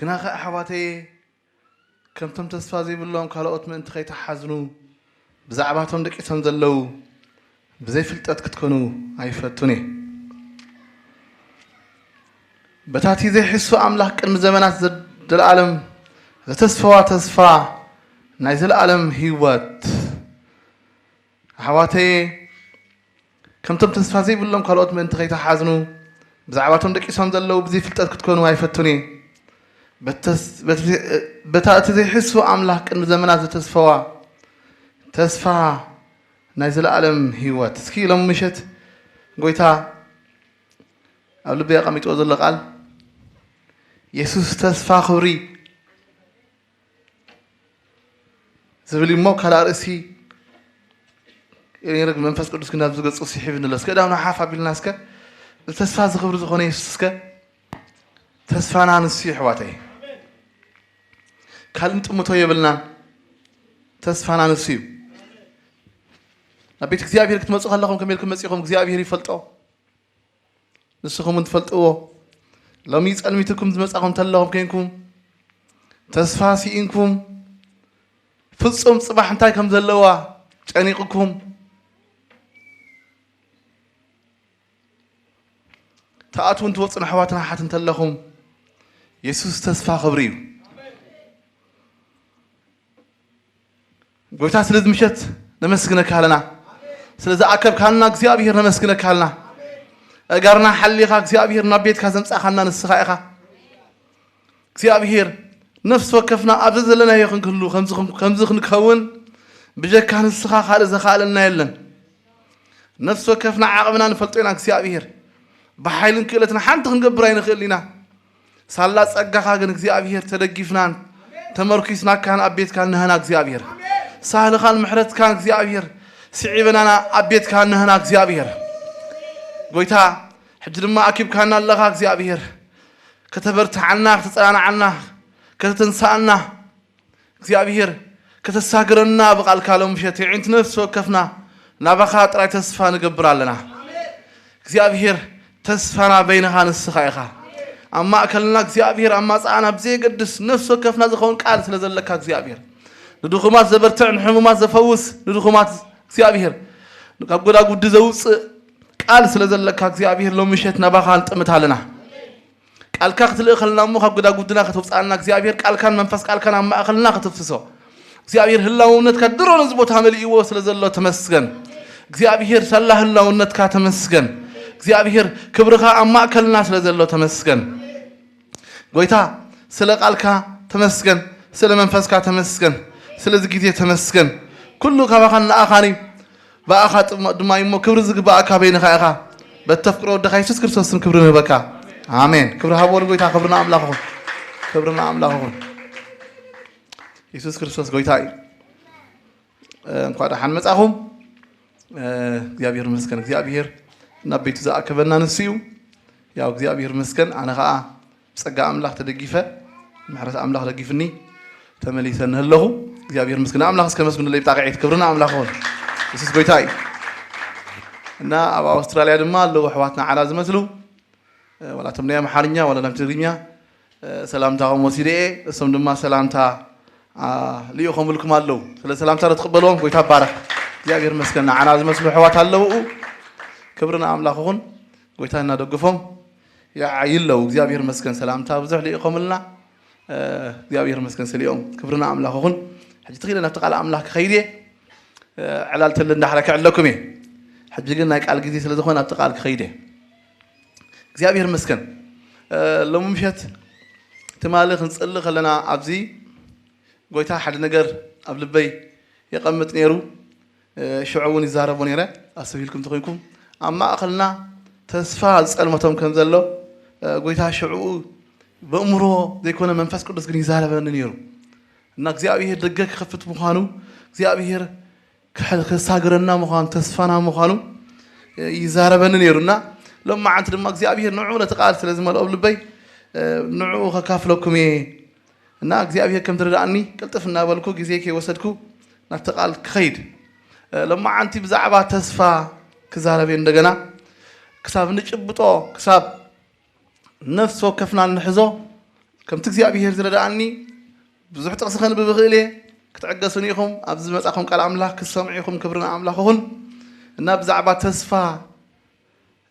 ግናኸ ኣሕዋተየ፣ ከምቶም ተስፋ ዘይብሎም ካልኦት ምእንቲ ከይትሓዝኑ፣ ብዛዕባቶም ደቂሶም ዘለዉ ብዘይፍልጠት ክትኮኑ ኣይፈቱን እየ። በታ እቲ ዘይሕሱ ኣምላኽ ቅድሚ ዘመናት ዘ-፣ ዘለኣለም ዘተስፈዋ ተስፋ ናይ ዘለኣለም ህይወት። ኣሕዋተየ፣ ከምቶም ተስፋ ዘይብሎም ካልኦት ምእንቲ ከይትሓዝኑ፣ ብዛዕባቶም ደቂሶም ዘለዉ ብዘይፍልጠት ክትኮኑ ኣይፈቱን እየ። በተስ-፣ በቲ-፣ በታ እቲ ዘይሕሱ ኣምላኽ ቅድሚ ዘመናት ዘተስፈዋ ተስፋ ናይ ዘለኣለም ህይወት። እስኪ ሎም ምሸት ጎይታ ኣብ ልበይ ኣቐሚጥዎ ዘሎ ቃል፣ የሱስ ተስፋ ክብሪ ዝብል እዩ እሞ፣ ካልእ ኣርእስቲ መንፈስ ቅዱስ ግን ኣብዚ ገጹ ስሒብ እንሎ። እስከ ዳውና ሓፍ ኣቢልና እስከ፣ እዚ ተስፋ እዚ ክብሪ ዝኾነ የሱስ እስከ፣ ተስፋና ንሱ እዩ ኣሕዋተይ። ካልእ ንጥምቶ የብልናን። ተስፋና ንሱ እዩ። ናብ ቤት እግዚኣብሔር ክትመጹ ከለኹም ከመይ ኢልኩም መጺኹም? እግዚኣብሔር ይፈልጦ። ንስኹም እውን ትፈልጥዎ። ሎሚ ጸልሚትኩም ዝመጻኹም እንተለኹም ኮይንኩም፣ ተስፋ ስኢንኩም፣ ፍጹም ጽባሕ እንታይ ከም ዘለዋ ጨኒቕኩም፣ ትኣትዉን ትወጹን ኣሕዋትን ኣሓት እንተለኹም፣ የሱስ ተስፋ ክብሪ እዩ። ጎይታ፣ ስለዚ ምሸት ነመስግነካ ኣለና። ስለ ዝኣከብካና እግዚኣብሔር ነመስግነካ ኣለና። ኣእጋርና ሓሊኻ እግዚኣብሔር ናብ ቤትካ ዘምጻእካና ንስኻ ኢኻ። እግዚኣብሔር፣ ነፍሲ ወከፍና ኣብዚ ዘለናዮ ክንክህሉ ከምዚ ክን-፣ ከምዚ ክንከውን ብጀካ ንስኻ ካልእ ዘኻእለና የለን። ነፍሲ ወከፍና ዓቕምና ንፈልጦ ኢና እግዚኣብሔር። ብሓይልን ክእለትን ሓንቲ ክንገብር ኣይንኽእል ኢና። ሳላ ጸጋኻ ግን እግዚኣብሔር ተደጊፍናን ተመርኪስናካን ኣብ ቤትካ እንሀና እግዚኣብሔር። ሳህልኻን ምሕረትካን እግዚኣብሔር ስዒበናና ኣብ ቤትካ እንሀና እግዚኣብሔር። ጎይታ፣ ሕጂ ድማ ኣኪብካና ኣለኻ እግዚኣብሔር። ከተበርትዓና፣ ከተጸናንዓና፣ ከተተንስኣና፣ እግዚኣብሔር ከተሳግረና ብቓልካ ሎም ምሸት የዒንቲ ነፍሲ ወከፍና ናባኻ ጥራይ ተስፋ ንገብር ኣለና። እግዚኣብሔር ተስፋና በይንኻ ንስኻ ኢኻ። ኣብ ማእከልና እግዚኣብሔር ኣብ ማጻኣና ብዘየገድስ ነፍሲ ወከፍና ዝኸውን ቃል ስለ ዘለካ እግዚኣብሔር ንድኹማት ዘበርትዕ ንሕሙማት ዘፈውስ ንድኹማት እግዚኣብሔር ካብ ጎዳጉዲ ዘውፅእ ቃል ስለ ዘለካ እግዚኣብሔር ሎም ምሸት ናባኻ ንጥምት ኣለና። ቃልካ ክትልእኸልና እሞ ካብ ጎዳጉድና ከተውፅኣና እግዚኣብሔር ቃልካን መንፈስ ቃልካን ኣብ ማእኸልና ከተፍስሶ እግዚኣብሔር ህላውነትካ ድሮ ነዚ ቦታ መሊእዎ ስለ ዘሎ ተመስገን። እግዚኣብሔር ሳላ ህላውነትካ ተመስገን። እግዚኣብሔር ክብርኻ ኣብ ማእከልና ስለ ዘሎ ተመስገን። ጎይታ ስለ ቃልካ ተመስገን፣ ስለ መንፈስካ ተመስገን፣ ስለዚ ግዜ ተመስገን። ኩሉ ካባኻን ንኣኻን እዩ። ብኣኻ ጥሞ-፣ ድማ እሞ ክብሪ ዝግባኣካ በይንኻ ኢኻ። በተፍቅሮ ወድኻ የሱስ ክርስቶስ ስም ክብሪ ንህበካ። ኣሜን። ክብሪ ሃቦ ንጎይታ፣ ክብሪ ንኣምላኽ ይኹን። ክብሪ ንኣምላኽ ይኹን። የሱስ ክርስቶስ ጎይታ እዩ። እ፣ እንኳዕ ደሓን መጻኹም። እ፣ እግዚኣብሔር ይመስገን። እግዚኣብሔር ናብ ቤቱ ዝኣከበና ንሱ እዩ። ያው እግዚኣብሔር ይመስገን። ኣነ ኸዓ ብጸጋ ኣምላኽ ተደጊፈ፣ ምሕረት ኣምላኽ ደጊፍኒ ተመሊሰ እንሀለኹ እግዚኣብሔር ይመስገን። ኣምላኽ እስከ መስግኑለይ ብጣቕዒት። ክብሪ ንኣምላኽ ይኹን። የሱስ ጎይታ እዩ። እና ኣብ ኣውስትራልያ ድማ ኣለዉ ኣሕዋትና ዓና ዝመስሉ፣ እ፣ ዋላ እቶም ናይ ኣምሓርኛ ዋላ ናይ ትግርኛ፣ እ፣ ሰላምታኹም ወሲደ እየ። እሶም ድማ ሰላምታ፣ ኣ፣ ልኢኾምልኩም ኣለዉ። ስለ ሰላምታ ዶ ትቕበልዎም? ጎይታ ባረኽ። እግዚኣብሔር ይመስገን። ንዓና ዝመስሉ ኣሕዋት ኣለዉ። ክብሪ ንኣምላኽ ይኹን። ጎይታ እናደግፎም ይዓዩ ኣለዉ። እግዚኣብሔር ይመስገን። ሰላምታ ብዙሕ ልኢኾምልና። እ፣ እግዚኣብሔር ይመስገን ስሊኦም። ክብሪ ንኣምላኽ ይኹን። ሕጂ ትኽኢለ ናብቲ ቃል ኣምላኽ ክኸይድ እየ። እ፣ ዕላል ተለ እንዳሕረ ክዕለኩም እየ። ሕጂ ግን ናይ ቃል ግዜ ስለ ዝኾነ ናብቲ ቃል ክኸይድ እየ። እግዚኣብሔር ይመስገን። እ፣ ሎሚ ምሸት ትማሊ ክንጽሊ ከለና ኣብዚ ጎይታ ሓደ ነገር ኣብ ልበይ የቐምጥ ነይሩ። እ፣ ሽዑ እውን ይዛረቦ ነይረ። ኣስተብሂልኩም እንተኾይንኩም፣ ኣብ ማእኸልና ተስፋ ዝጸልመቶም ከም ዘሎ፣ እ፣ ጎይታ ሽዑ በእምሮ ዘይኮነ መንፈስ ቅዱስ ግን ይዛረበኒ ነይሩ። እና እግዚኣብሔር ደገ ክኸፍት ምዃኑ፣ እግዚኣብሔር ክሕ-፣ ከሳግረና ምዃኑ፣ ተስፋና ምዃኑ፣ እ፣ ይዛረበኒ ነይሩ። እና ሎማዓንቲ ድማ እግዚኣብሔር ንዕኡ ነቲ ቃል ስለ ዝመልኦ ኣብ ልበይ፣ እ፣ ንዕኡ ከካፍለኩም እየ። እና እግዚኣብሔር ከም ዝረድኣኒ ቅልጥፍ እናበልኩ ግዜ ከይወሰድኩ ናብቲ ቃል ክኸይድ። እ፣ ሎማዓንቲ ብዛዕባ ተስፋ ክዛረብ እየ እንደገና። ክሳብ ንጭብጦ፣ ክሳብ ነፍሲ ወከፍና እንሕዞ፣ ከምቲ እግዚኣብሔር ዝረድኣኒ ብዙሕ ጥቕሲ ከንብብ እኽእል እየ። ክትዕገሱኒ ኢኹም። ኣብዚ ዝመጻኹም ቃል ኣምላኽ ክትሰምዑ ኢኹም። ክብሪ ንኣምላኽ ይኹን። እና ብዛዕባ ተስፋ፣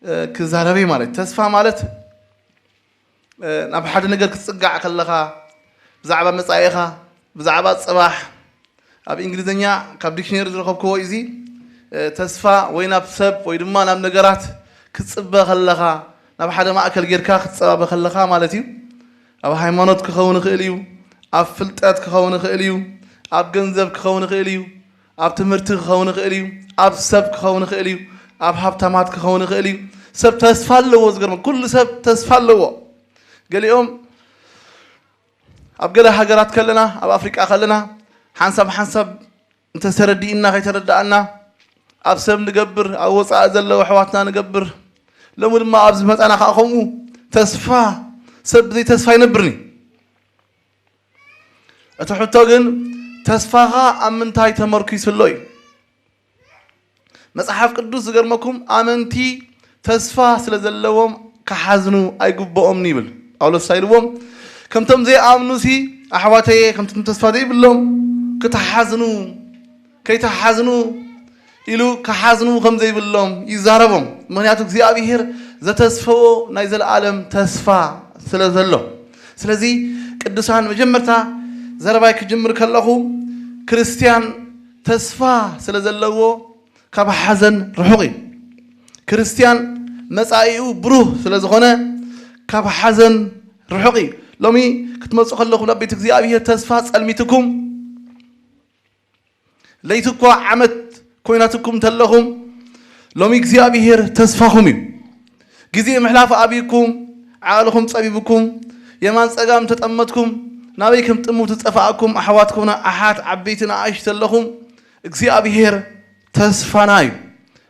እ፣ ክዛረብ እየ ማለት። ተስፋ ማለት፣ እ፣ ናብ ሓደ ነገር ክትጽጋዕ ከለኻ፣ ብዛዕባ መጻኢኻ፣ ብዛዕባ ጽባሕ፣ ኣብ እንግሊዝኛ ካብ ዲክሽነሪ ዝረኸብክዎ እዚ፣ እ፣ ተስፋ ወይ ናብ ሰብ ወይ ድማ ናብ ነገራት ክትጽበ ከለኻ፣ ናብ ሓደ ማእከል ጌርካ ክትጸባበ ከለኻ ማለት እዩ። ኣብ ሃይማኖት ክኸውን ይኽእል እዩ፣ ኣብ ፍልጠት ክኸውን ይኽእል እዩ፣ ኣብ ገንዘብ ክኸውን ይኽእል እዩ፣ ኣብ ትምህርቲ ክኸውን ይኽእል እዩ፣ ኣብ ሰብ ክኸውን ይኽእል እዩ፣ ኣብ ሃብታማት ክኸውን ይኽእል እዩ። ሰብ ተስፋ ኣለዎ። ዝገርም፣ ኩሉ ሰብ ተስፋ ኣለዎ። ገሊኦም ኣብ ገለ ሃገራት ከለና፣ ኣብ ኣፍሪቃ ከለና፣ ሓንሳብ ሓንሳብ እንተተረዲእና ከይተረዳእና፣ ኣብ ሰብ ንገብር፣ ኣብ ወጻኢ ዘለዉ ኣሕዋትና ንገብር። ሎሚ ድማ ኣብዚ መጻና ከኣ ከምኡ ተስፋ፣ ሰብ ብዘይ ተስፋ ኣይነብርን እዩ። እቲ ሕቶ ግን፣ ተስፋኻ ኣብ ምንታይ ተመርኪሱ ኣሎ እዩ። መጽሓፍ ቅዱስ፣ ዝገርመኩም፣ ኣመንቲ ተስፋ ስለ ዘለዎም ክሓዝኑ ኣይግብኦምን ይብል። ጳውሎስ እንታይ ኢልዎም? ከምቶም ዘይኣምኑሲ፣ ኣሕዋተየ፣ ከምቶም ተስፋ ዘይብሎም ክትሓዝኑ፣ ከይትሓዝኑ ኢሉ ክሓዝኑ ከም ዘይብሎም ይዛረቦም። ምኽንያቱ እግዚኣብሔር ዘተስፈዎ ናይ ዘለኣለም ተስፋ ስለ ዘሎ። ስለዚ ቅዱሳን፣ መጀመርታ ዘረባይ ክጅምር ከለኹ፣ ክርስትያን ተስፋ ስለ ዘለዎ ካብ ሓዘን ርሑቕ እዩ። ክርስትያን መጻኢኡ ብሩህ ስለ ዝኾነ ካብ ሓዘን ርሑቕ እዩ። ሎሚ ክትመጹ ከለኹም ናብ ቤት እግዚኣብሔር ተስፋ ጸልሚትኩም፣ ለይቲ እኳ ዓመት ኮይናትኩም እንተለኹም፣ ሎሚ እግዚኣብሔር ተስፋኹም እዩ። ግዜ ምሕላፍ ኣብይኩም፣ ዓቕልኹም ጸቢብኩም፣ የማን ጸጋም ተጠመትኩም፣ ናበይ ከም ጥሙ ዝጠፋእኩም ኣሕዋትኩምና ኣሓት ዓበይቲ ንኣሽቱ ኣለኹም፣ እግዚኣብሔር ተስፋና እዩ።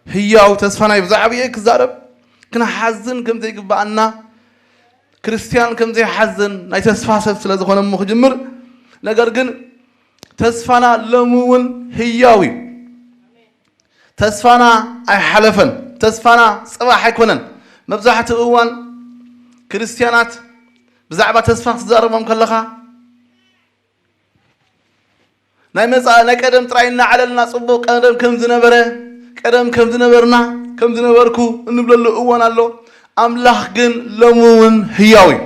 ህያው ተስፋና እዩ። ብዛዕባኡ ክዛረብ፣ ክንሓዝን ከም ዘይግብኣና፣ ክርስትያን ከም ዘይሓዝን ናይ ተስፋ ሰብ ስለ ዝኾነ እሞ ክጅምር። ነገር ግን ተስፋና ሎሚ እውን ህያው እዩ። ተስፋና ኣይሓለፈን። ተስፋና ጽባሕ ኣይኮነን። መብዛሕትኡ እዋን ክርስትያናት ብዛዕባ ተስፋ ክትዛረቦም ከለኻ፣ ናይ መጻ-፣ ናይ ቀደም ጥራይ እናዓለልና፣ ጽቡቕ ቀደም ከም ዝነበረ፣ ቀደም ከም ዝነበርና፣ ከም ዝነበርኩ እንብለሉ እዋን ኣሎ። ኣምላኽ ግን ሎሚ እውን ህያው እዩ።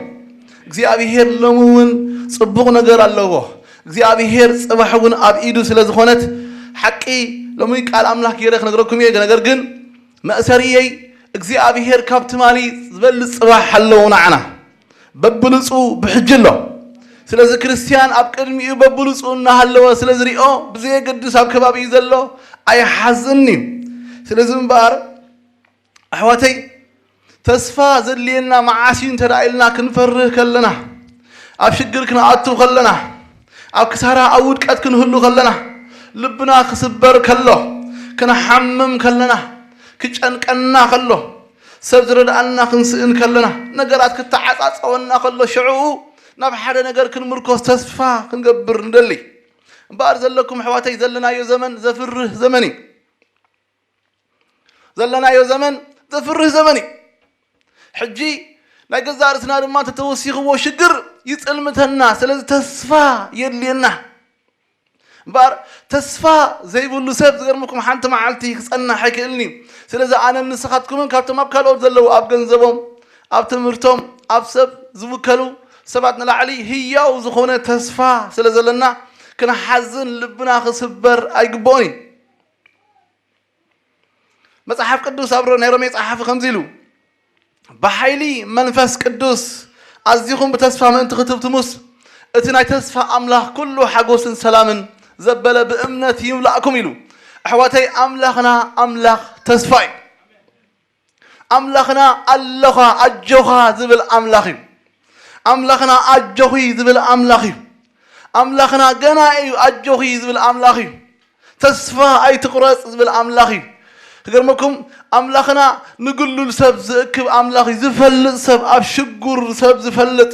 እግዚኣብሄር ሎሚ እውን ጽቡቕ ነገር ኣለዎ። እግዚኣብሄር ጽባሕ እውን ኣብ ኢዱ ስለ ዝኾነት፣ ሓቂ ሎሚ ቃል ኣምላኽ ገይረ ክነግረኩም እየ። ነገር ግን መእሰሪየይ፣ እግዚኣብሄር ካብ ትማሊ ዝበልጽ ጽባሕ ኣለዎ ንዓና። በብሉጹ ብሕጂ ኣሎ። ስለዚ ክርስትያን ኣብ ቅድሚኡ በብሉጹ እናሃለወ ስለ ዝሪኦ፣ ብዘየገድስ ኣብ ከባቢኡ ዘሎ ኣይሓዝን እዩ። ስለዚ እምበኣር ኣሕዋተይ፣ ተስፋ ዘድልየና መዓስ እዩ እንተ ደኣ ኢልና ክንፈርህ ከለና፣ ኣብ ሽግር ክንኣቱ ከለና፣ ኣብ ክሳራ፣ ኣብ ውድቀት ክንህሉ ከለና፣ ልብና ክስበር ከሎ፣ ክንሓምም ከለና፣ ክጨንቀና ከሎ፣ ሰብ ዝረድኣና ክንስእን ከለና፣ ነገራት ክተዓጻጸወና ከሎ፣ ሽዕኡ ናብ ሓደ ነገር ክንምርኮስ ተስፋ ክንገብር ንደሊ። እምበኣር ዘለኩም ኣሕዋተይ፣ ዘለናዮ ዘመን ዘፍርህ ዘመን እዩ። ዘለናዮ ዘመን ዘፍርህ ዘመን እዩ። ሕጂ ናይ ገዛእ ርእስና ድማ እንተተወሲኽዎ ሽግር ይጽልምተና። ስለዚ ተስፋ የድልየና። እምበኣር ተስፋ ዘይብሉ ሰብ፣ ዝገርመኩም፣ ሓንቲ መዓልቲ ክጸንሕ ኣይክእልን እዩ። ስለዚ ኣነን ንስኻትኩምን ካብቶም ኣብ ካልኦት ዘለዉ፣ ኣብ ገንዘቦም፣ ኣብ ትምህርቶም፣ ኣብ ሰብ ዝውከሉ ሰባት ንላዕሊ ህያው ዝኾነ ተስፋ ስለ ዘለና፣ ክንሓዝን ልብና ክስበር ኣይግብኦን እዩ። መጽሓፍ ቅዱስ ኣብ ሮ-፣ ናይ ሮሜ ጸሓፊ ከምዚ ኢሉ፣ "ብሓይሊ መንፈስ ቅዱስ ኣዚኹም ብተስፋ ምእንቲ ክትብትሙስ፣ እቲ ናይ ተስፋ ኣምላኽ ኩሉ ሓጎስን ሰላምን ዘበለ ብእምነት ይምላእኩም" ኢሉ። ኣሕዋተይ፣ ኣምላኽና ኣምላኽ ተስፋ እዩ። ኣምላኽና ኣለኻ፣ ኣጆኻ ዝብል ኣምላኽ እዩ። ኣምላኽና ኣጆኺ ዝብል ኣምላኽ እዩ። ኣምላኽና ገና እዩ ኣጆኺ ዝብል ኣምላኽ እዩ። ተስፋ ኣይትቑረጽ ዝብል ኣምላኽ እዩ። ክገርመኩም፣ ኣምላኽና ንግሉል ሰብ ዝእክብ ኣምላኽ እዩ። ዝፈልጥ ሰብ፣ ኣብ ሽጉር ሰብ ዝፈልጥ፣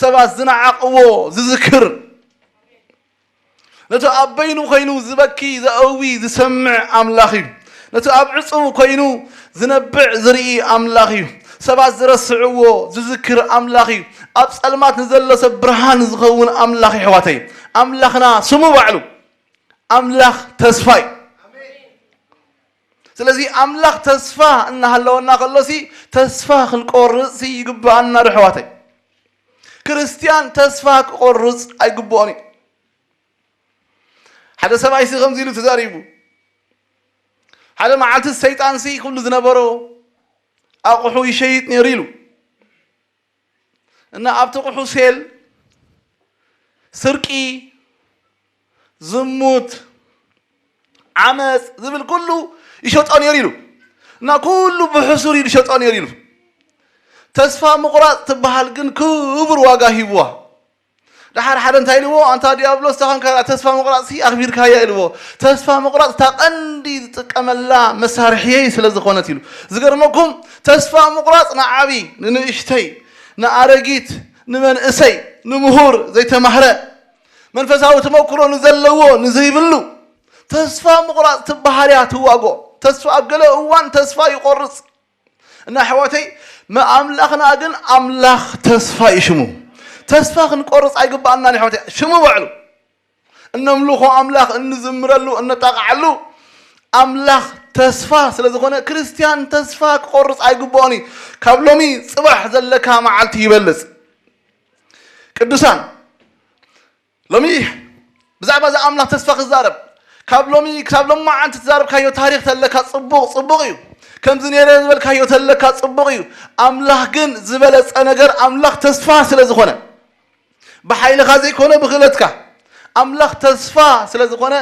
ሰባት ዝነዓቕዎ ዝዝክር፣ ነቲ ኣብ በይኑ ኮይኑ ዝበኪ፣ ዘእዊ፣ ዝሰምዕ ኣምላኽ እዩ። ነቲ ኣብ ዕጹው ኮይኑ ዝነብዕ፣ ዝርኢ ኣምላኽ እዩ። ሰባት ዝረስዕዎ ዝዝክር ኣምላኽ እዩ። ኣብ ጸልማት ንዘሎ ሰብ ብርሃን ዝኸውን ኣምላኽ፣ የሕዋተይ። ኣምላኽና ስሙ ባዕሉ ኣምላኽ ተስፋ እዩ። ስለዚ ኣምላኽ ተስፋ እናሃለወና ከሎሲ፣ ተስፋ ክንቆርጽሲ ይግብኣና ዶ፣ ኣሕዋተይ? ክርስትያን ተስፋ ክቆርጽ ኣይግብኦን እዩ። ሓደ ሰብኣይሲ ከምዚ ኢሉ ተዛሪቡ። ሓደ መዓልቲ ሰይጣንሲ ኩሉ ዝነበሮ ኣቑሑ ይሸይጥ ነይሩ ኢሉ። እና ኣብቲ ኣቑሑ ሴል ስርቂ፣ ዝሙት፣ ዓመፅ ዝብል ኩሉ ይሸጦ ነይሩ ኢሉ። እና ኩሉ ብሕሱር እዩ ዝሸጦ ነይሩ ኢሉ። ተስፋ ምቑራፅ ትበሃል ግን ክቡር ዋጋ ሂብዋ። ደሓር ሓደ እንታይ ኢልዎ? ኣንታ ዲያብሎስ ተኾንካ ተስፋ ምቑራፅሲ ኣኽቢርካያ ኢልዎ። ተስፋ ምቑራፅ እታ ቀንዲ ዝጥቀመላ መሳርሕየይ ስለ ዝኾነት ኢሉ። ዝገርመኩም፣ ተስፋ ምቑራፅ ንዓቢ፣ ንንእሽተይ፣ ንኣረጊት፣ ንመንእሰይ፣ ንምሁር፣ ዘይተማህረ፣ መንፈሳዊ ተመክሮ ንዘለዎ፣ ንዘይብሉ፣ ተስፋ ምቑራፅ ትበሃል እያ ትዋጎ። ተስፋ ኣብ ገለ እዋን ተስፋ ይቆርፅ። እና ኣሕዋተይ፣ ኣምላኽና ግን ኣምላኽ ተስፋ እዩ ሽሙ። ተስፋ ክንቆርፅ ኣይግባኣናን ኣሕዋተይ። ሽሙ ባዕሉ እነምልኾ ኣምላኽ፣ እንዝምረሉ፣ እነጣቕዓሉ ኣምላኽ ተስፋ ስለ ዝኾነ፣ ክርስትያን ተስፋ ክቆርፅ ኣይግባኦን እዩ። ካብ ሎሚ ፅባሕ ዘለካ መዓልቲ ይበልፅ። ቅዱሳን፣ ሎሚ ብዛዕባ እዚ ኣምላኽ ተስፋ ክዛረብ፣ ካብ ሎሚ ክሳብ ሎማዓንቲ ትዛረብካዮ ታሪኽ ተለካ ፅቡቕ ፅቡቕ እዩ። ከምዚ ነይረ ዝበልካዮ ተለካ ፅቡቕ እዩ። ኣምላኽ ግን ዝበለፀ ነገር ኣምላኽ ተስፋ ስለ ዝኾነ፣ ብሓይልኻ ዘይኮነ ብኽእለትካ፣ ኣምላኽ ተስፋ ስለ ዝኾነ፣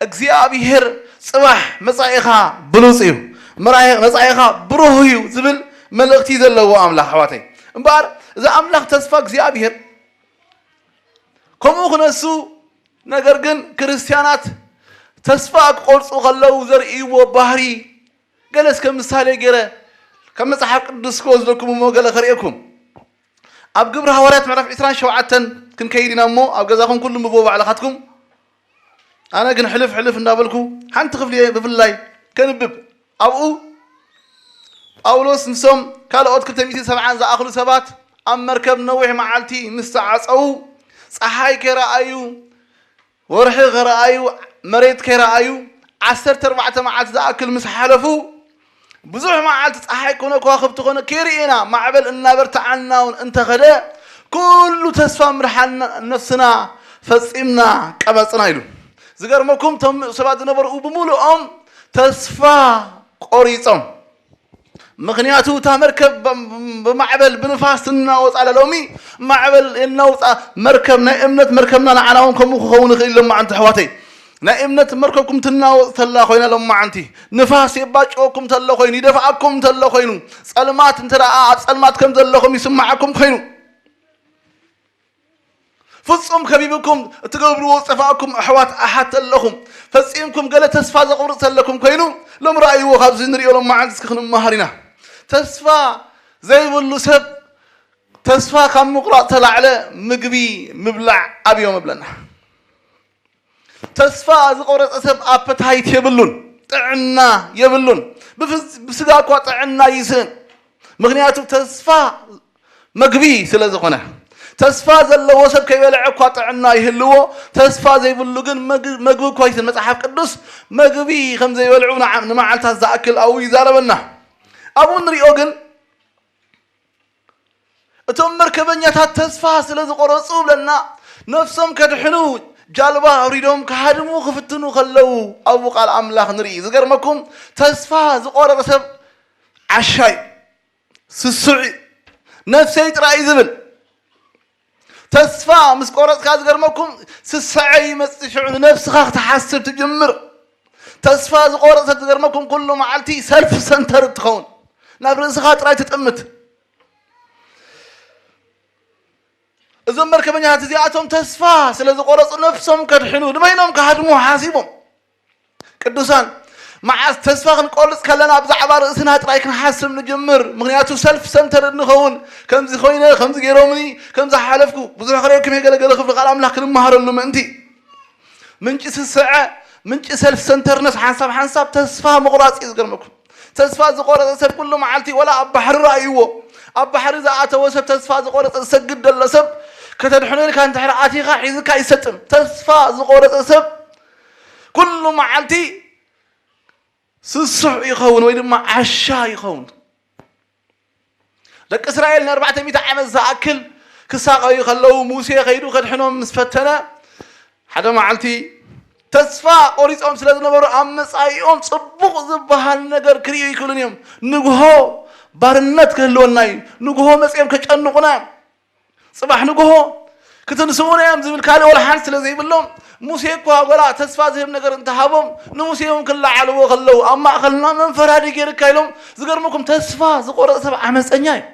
እግዚኣብሄር ፅባሕ መጻኢኻ ብሉፅ እዩ፣ መራኢ-፣ መጻኢኻ ብሩህ እዩ ዝብል መልእኽቲ ዘለዎ ኣምላኽ፣ ኣሕዋተይ። እምበኣር እዚ ኣምላኽ ተስፋ እግዚኣብሄር ከምኡ ክነሱ፣ ነገር ግን ክርስትያናት ተስፋ ክቆርፁ ከለዉ ዘርእይዎ ባህሪ፣ ገለ እስከ ምሳሌ ገይረ ካብ መጽሓፍ ቅዱስ ክወስደኩም እሞ ገለ ከርእየኩም። ኣብ ግብሪ ሃዋርያት ምዕራፍ ዕስራን ሸውዓተን ክንከይድ ኢና እሞ፣ ኣብ ገዛኹም ኩሉ ምብዎ ባዕልኻትኩም። ኣነ ግን ሕልፍ ሕልፍ እንዳበልኩ ሓንቲ ክፍሊ ብፍላይ ከንብብ። ኣብኡ ጳውሎስ ምስቶም ካልኦት ክልተ ሚእቲ ሰብዓን ዝኣኽሉ ሰባት ኣብ መርከብ ነዊሕ መዓልቲ ምስ ተዓጸዉ፣ ጸሓይ ከይረኣዩ፣ ወርሒ ከይረኣዩ፣ መሬት ከይረኣዩ፣ ዓሰርተ ኣርባዕተ መዓልቲ ዝኣክል ምስ ሓለፉ፣ ብዙሕ መዓልቲ ጸሓይ ኮነ ከዋኽብቲ ኮነ ከይርኢና፣ ማዕበል እናበርትዓና እውን እንተኸደ፣ ኩሉ ተስፋ ምድሓን ነፍስና ፈጺምና ቀበጽና ኢሉ። ዝገርመኩም፣ እቶም ሰባት ዝነበሩ ብምሉኦም ተስፋ ቆሪጾም። ምኽንያቱ እታ መርከብ ብ-፣ ብማዕበል ብንፋስ ትናወጽ ኣላ። ሎሚ ማዕበል የናውጻ መርከብ፣ ናይ እምነት መርከብና ንዓና እውን ከምኡ ክኸውን ይኽእል። ሎማዓንቲ ኣሕዋተይ፣ ናይ እምነት መርከብኩም ትናወጽ ተላ ኮይና፣ ሎማዓንቲ ንፋስ የባጭወኩም ተሎ ኮይኑ፣ ይደፍኣኩም ተሎ ኮይኑ፣ ጸልማት እንተ ደኣ ኣብ ጸልማት ከም ዘለኹም ይስምዓኩም ኮይኑ፣ ፍጹም ከቢብኩም እትገብርዎ ዝጠፍኣኩም ኣሕዋት ኣሓት ኣለኹም። ፈጺምኩም ገለ ተስፋ ዘቑርጽ ዘለኩም ኮይኑ፣ ሎም ረኣይዎ፣ ካብዚ ንሪኦ ሎም መዓልቲ እስኪ ክንመሃር ኢና። ተስፋ ዘይብሉ ሰብ፣ ተስፋ ካብ ምቑራጽ ተላዕለ ምግቢ ምብላዕ ኣብዮም እብለና። ተስፋ ዝቆረጸ ሰብ ኣፐታይት የብሉን፣ ጥዕና የብሉን። ብፍዝ-፣ ብስጋ እኳ ጥዕና ይስእን። ምኽንያቱ ተስፋ መግቢ ስለ ዝኾነ። ተስፋ ዘለዎ ሰብ ከይበልዐ እኳ ጥዕና ይህልዎ፣ ተስፋ ዘይብሉ ግን መግ-፣ መግቢ እኳ ይስእን። መጽሓፍ ቅዱስ መግቢ ከም ዘይበልዑ ንዓ-፣ ንመዓልታት ዝኣክል ኣብኡ ይዛረበና። ኣብኡ ንሪኦ ግን እቶም መርከበኛታት ተስፋ ስለ ዝቆረጹ ብለና፣ ነፍሶም ከድሕኑ ጃልባ ኣውሪዶም ክሃድሙ ክፍትኑ ከለዉ ኣብኡ ቃል ኣምላኽ ንርኢ። ዝገርመኩም፣ ተስፋ ዝቆረጸ ሰብ ዓሻ እዩ፣ ስሱዕ እዩ፣ ነፍሰይ ጥራይ እዩ ዝብል። ተስፋ ምስ ቆረጽካ ዝገርመኩም፣ ስስዐ ይመጽእ፣ ሽዑ ንነፍስኻ ክትሓስብ ትጅምር። ተስፋ ዝቆረጸ ሰብ ዝገርመኩም፣ ኩሉ መዓልቲ ሰልፍ ሰንተር ትኸውን፣ ናብ ርእስኻ ጥራይ ትጥምት። እዞም መርከበኛታት እዚኣቶም ተስፋ ስለ ዝቆረጹ ነፍሶም ከድሕኑ ንበይኖም ክሃድሙ ሓሲቦም። ቅዱሳን፣ መዓስ ተስፋ ክንቆርጽ ከለና ብዛዕባ ርእስና ጥራይ ክንሓስብ ንጅምር። ምኽንያቱ ሰልፍ ሰንተር እንኸውን፣ ከምዚ ኮይነ፣ ከምዚ ገይሮምኒ፣ ከምዚ ሓለፍኩ፣ ብዙሕ ክርእየኩም እየ፣ ገለ ገለ ክፍሊ ቃል ኣምላኽ ክንመሃረሉ ምእንቲ። ምንጪ ስስዐ፣ ምንጪ ሰልፍ ሰንተርነስ፣ ሓንሳብ ሓንሳብ ተስፋ ምቑራጽ እዩ ዝገርመኩም። ተስፋ ዝቆረጸ ሰብ ኩሉ መዓልቲ ወላ ኣብ ባሕሪ ረኣይዎ፣ ኣብ ባሕሪ ዝኣተወ ሰብ፣ ተስፋ ዝቆረጸ፣ ዝሰግድ ዘሎ ሰብ፣ ከተድሕኖ ኢልካ እንድሕር ኣቲኻ፣ ሒዝካ ይሰጥም። ተስፋ ዝቆረጸ ሰብ ኩሉ መዓልቲ ስሱዕ ይኸውን ወይ ድማ ዓሻ ይኸውን። ደቂ እስራኤል ንኣርባዕተ ሚእቲ ዓመት ዝኣክል ክሳቐዩ ከለዉ፣ ሙሴ ከይዱ ከድሕኖም ምስ ፈተነ፣ ሓደ መዓልቲ ተስፋ ቆሪጾም ስለ ዝነበሩ፣ ኣብ መጻኢኦም ጽቡቕ ዝበሃል ነገር ክርእዩ ኣይክእሉን እዮም። ንግሆ ባርነት ክህልወና እዩ። ንግሆ መጺኦም ከጨንቑና እዮም። ጽባሕ ንግሆ ክትንስኡና እዮም ዝብል ካልእ ወላ ሓንቲ ስለ ዘይብሎም፣ ሙሴ እኳ ወላ ተስፋ ዝህብ ነገር እንተሃቦም፣ ንሙሴ እውን ክለዓልዎ ከለዉ፣ ኣብ ማእከልና መን ፈራዲ ገይርካ ኢሎም። ዝገርመኩም፣ ተስፋ ዝቆረጸ ሰብ ዓመጸኛ እዩ።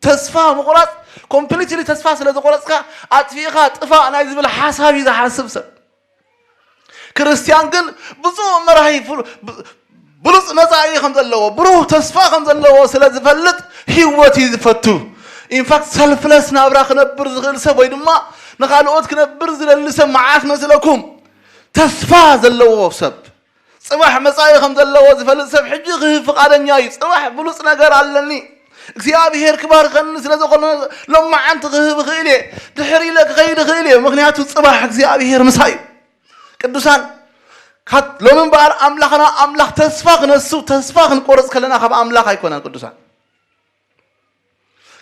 ተስፋ ምቑራጽ፣ ኮምፕሊትሊ ተስፋ ስለ ዝቆረጽካ፣ ኣጥፊእኻ ጥፋእ ናይ ዝብል ሓሳብ እዩ ዝሓስብ ሰብ። ክርስትያን ግን ብፁዕ መራሒ ፍሉ-፣ ብ-፣ ብሉጽ መጻኢ ከም ዘለዎ፣ ብሩህ ተስፋ ከም ዘለዎ ስለ ዝፈልጥ፣ ህይወት እዩ ዝፈቱ። ኢንፋክት፣ ሰልፍለስ ናብራ ክነብር ዝኽእል ሰብ ወይ ድማ ንኻልኦት ክነብር ዝደሊ ሰብ መዓት መስለኩም? ተስፋ ዘለዎ ሰብ። ጽባሕ መጻኢ ከም ዘለዎ ዝፈልጥ ሰብ ሕጂ ክህብ ፍቓደኛ እዩ። ጽባሕ ብሉጽ ነገር ኣለኒ፣ እግዚኣብሄር ክባርከኒ ስለ ዝኾነ፣ ሎማዓንቲ ክህብ እኽእል እየ፣ ድሕር ኢለ ክኸይድ እኽእል እየ፣ ምኽንያቱ ጽባሕ እግዚኣብሄር ምሳይ እዩ። ቅዱሳን፣ ካት-፣ ሎሚ እምበኣር ኣምላኽና ኣምላኽ ተስፋ ክነሱ፣ ተስፋ ክንቆርጽ ከለና ካብ ኣምላኽ ኣይኮነን። ቅዱሳን፣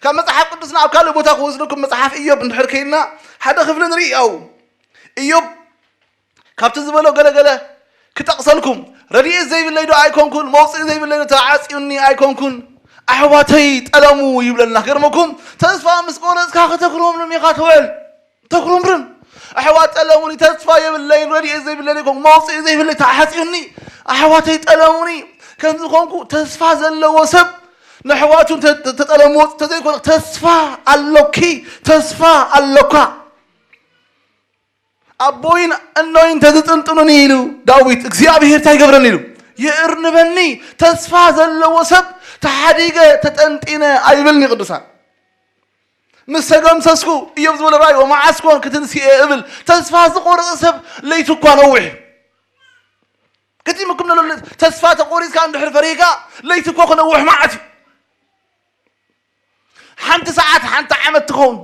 ካብ መጽሓፍ ቅዱስና ኣብ ካልእ ቦታ ክወስደኩም፣ መጽሓፍ ኢዮብ እንድሕር ከይድና ሓደ ክፍሊ ንርኢ። ያው ኢዮብ ካብቲ ዝበሎ ገለገለ ክጠቕሰልኩም። ረድኤት ዘይብለይ ዶ ኣይኮንኩን? መውጽኢ ዘይብለይ ዶ ተዓጽዩኒ ኣይኮንኩን? ኣሕዋተይ ጠለሙ ይብለልና። ገርመኩም፣ ተስፋ ምስ ቆረጽካ ከተጉረምርም ኢኻ ትውዕል። ተጉረምርም። ኣሕዋት ጠለሙኒ፣ ተስፋ የብለይን፣ ረድኤት ዘይብለይ ኮንኩ፣ መውጽኢ ዘይብለይ ተዓጽዩኒ፣ ኣሕዋተይ ጠለሙኒ። ከምዚ ኮንኩ፣ ተስፋ ዘለዎ ሰብ ንኣሕዋቱ እንተ-፣ ተጠለምዎ እንተዘይኮነ፣ ተስፋ ኣሎኪ፣ ተስፋ ኣሎካ። ኣቦይን እኖይን እንተዝጥንጥኑኒ ኢሉ ዳዊት፣ እግዚኣብሄር እንታይ ይገብረኒ ኢሉ? የእርንበኒ። ተስፋ ዘለዎ ሰብ ተሓዲገ ተጠንጢነ ኣይብልኒ ቅዱሳን። ምስ ተገምሰስኩ፣ ኢዮብ ዝበሎ ራእይዎ፣ መዓስ ኮን ክትንስኤ እብል። ተስፋ ዝቆረጸ ሰብ ለይቲ እኳ ነዊሕ እዩ። ክትምኩም ነሎ ተስፋ ተቆሪጽካ እንድሕር ፈሪህካ፣ ለይቲ እኳ ክነውሕ መዓት እዩ። ሓንቲ ሰዓት፣ ሓንቲ ዓመት ትኸውን።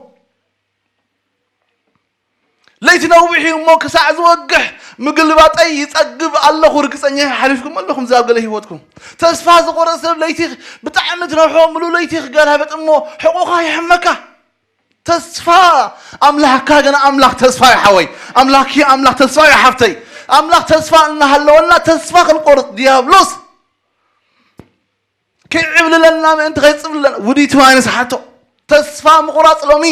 ለይቲ ነዊሕ እዩ እሞ፣ ክሳዕ ዝወግሕ ምግልባጠይ ይጸግብ ኣለኹ፣ ርግጸኛ እየ። ሓሊፍኩም ኣለኹም፣ እዛ ኣብ ገለ ህይወትኩም። ተስፋ ዝቆረጸ ሰብ ለይቲ ብጣዕሚ ትነውሖ፣ ምሉእ ለይቲ ክገላበጥ እሞ፣ ሕቖኻ ይሕመካ። ተስፋ ኣምላኽካ ግን ኣምላኽ ተስፋ እዩ ሓወይ። ኣምላኽኪ ኣምላኽ ተስፋ እዩ ሓፍተይ። ኣምላኽ ተስፋ እናሃለወና ተስፋ ክንቆርጽ ዲያብሎስ ከይዕብልለና ምእንቲ ከይጽብልለና ውዲቱ ኣይንስሓቶ። ተስፋ ምቑራጽ ሎሚ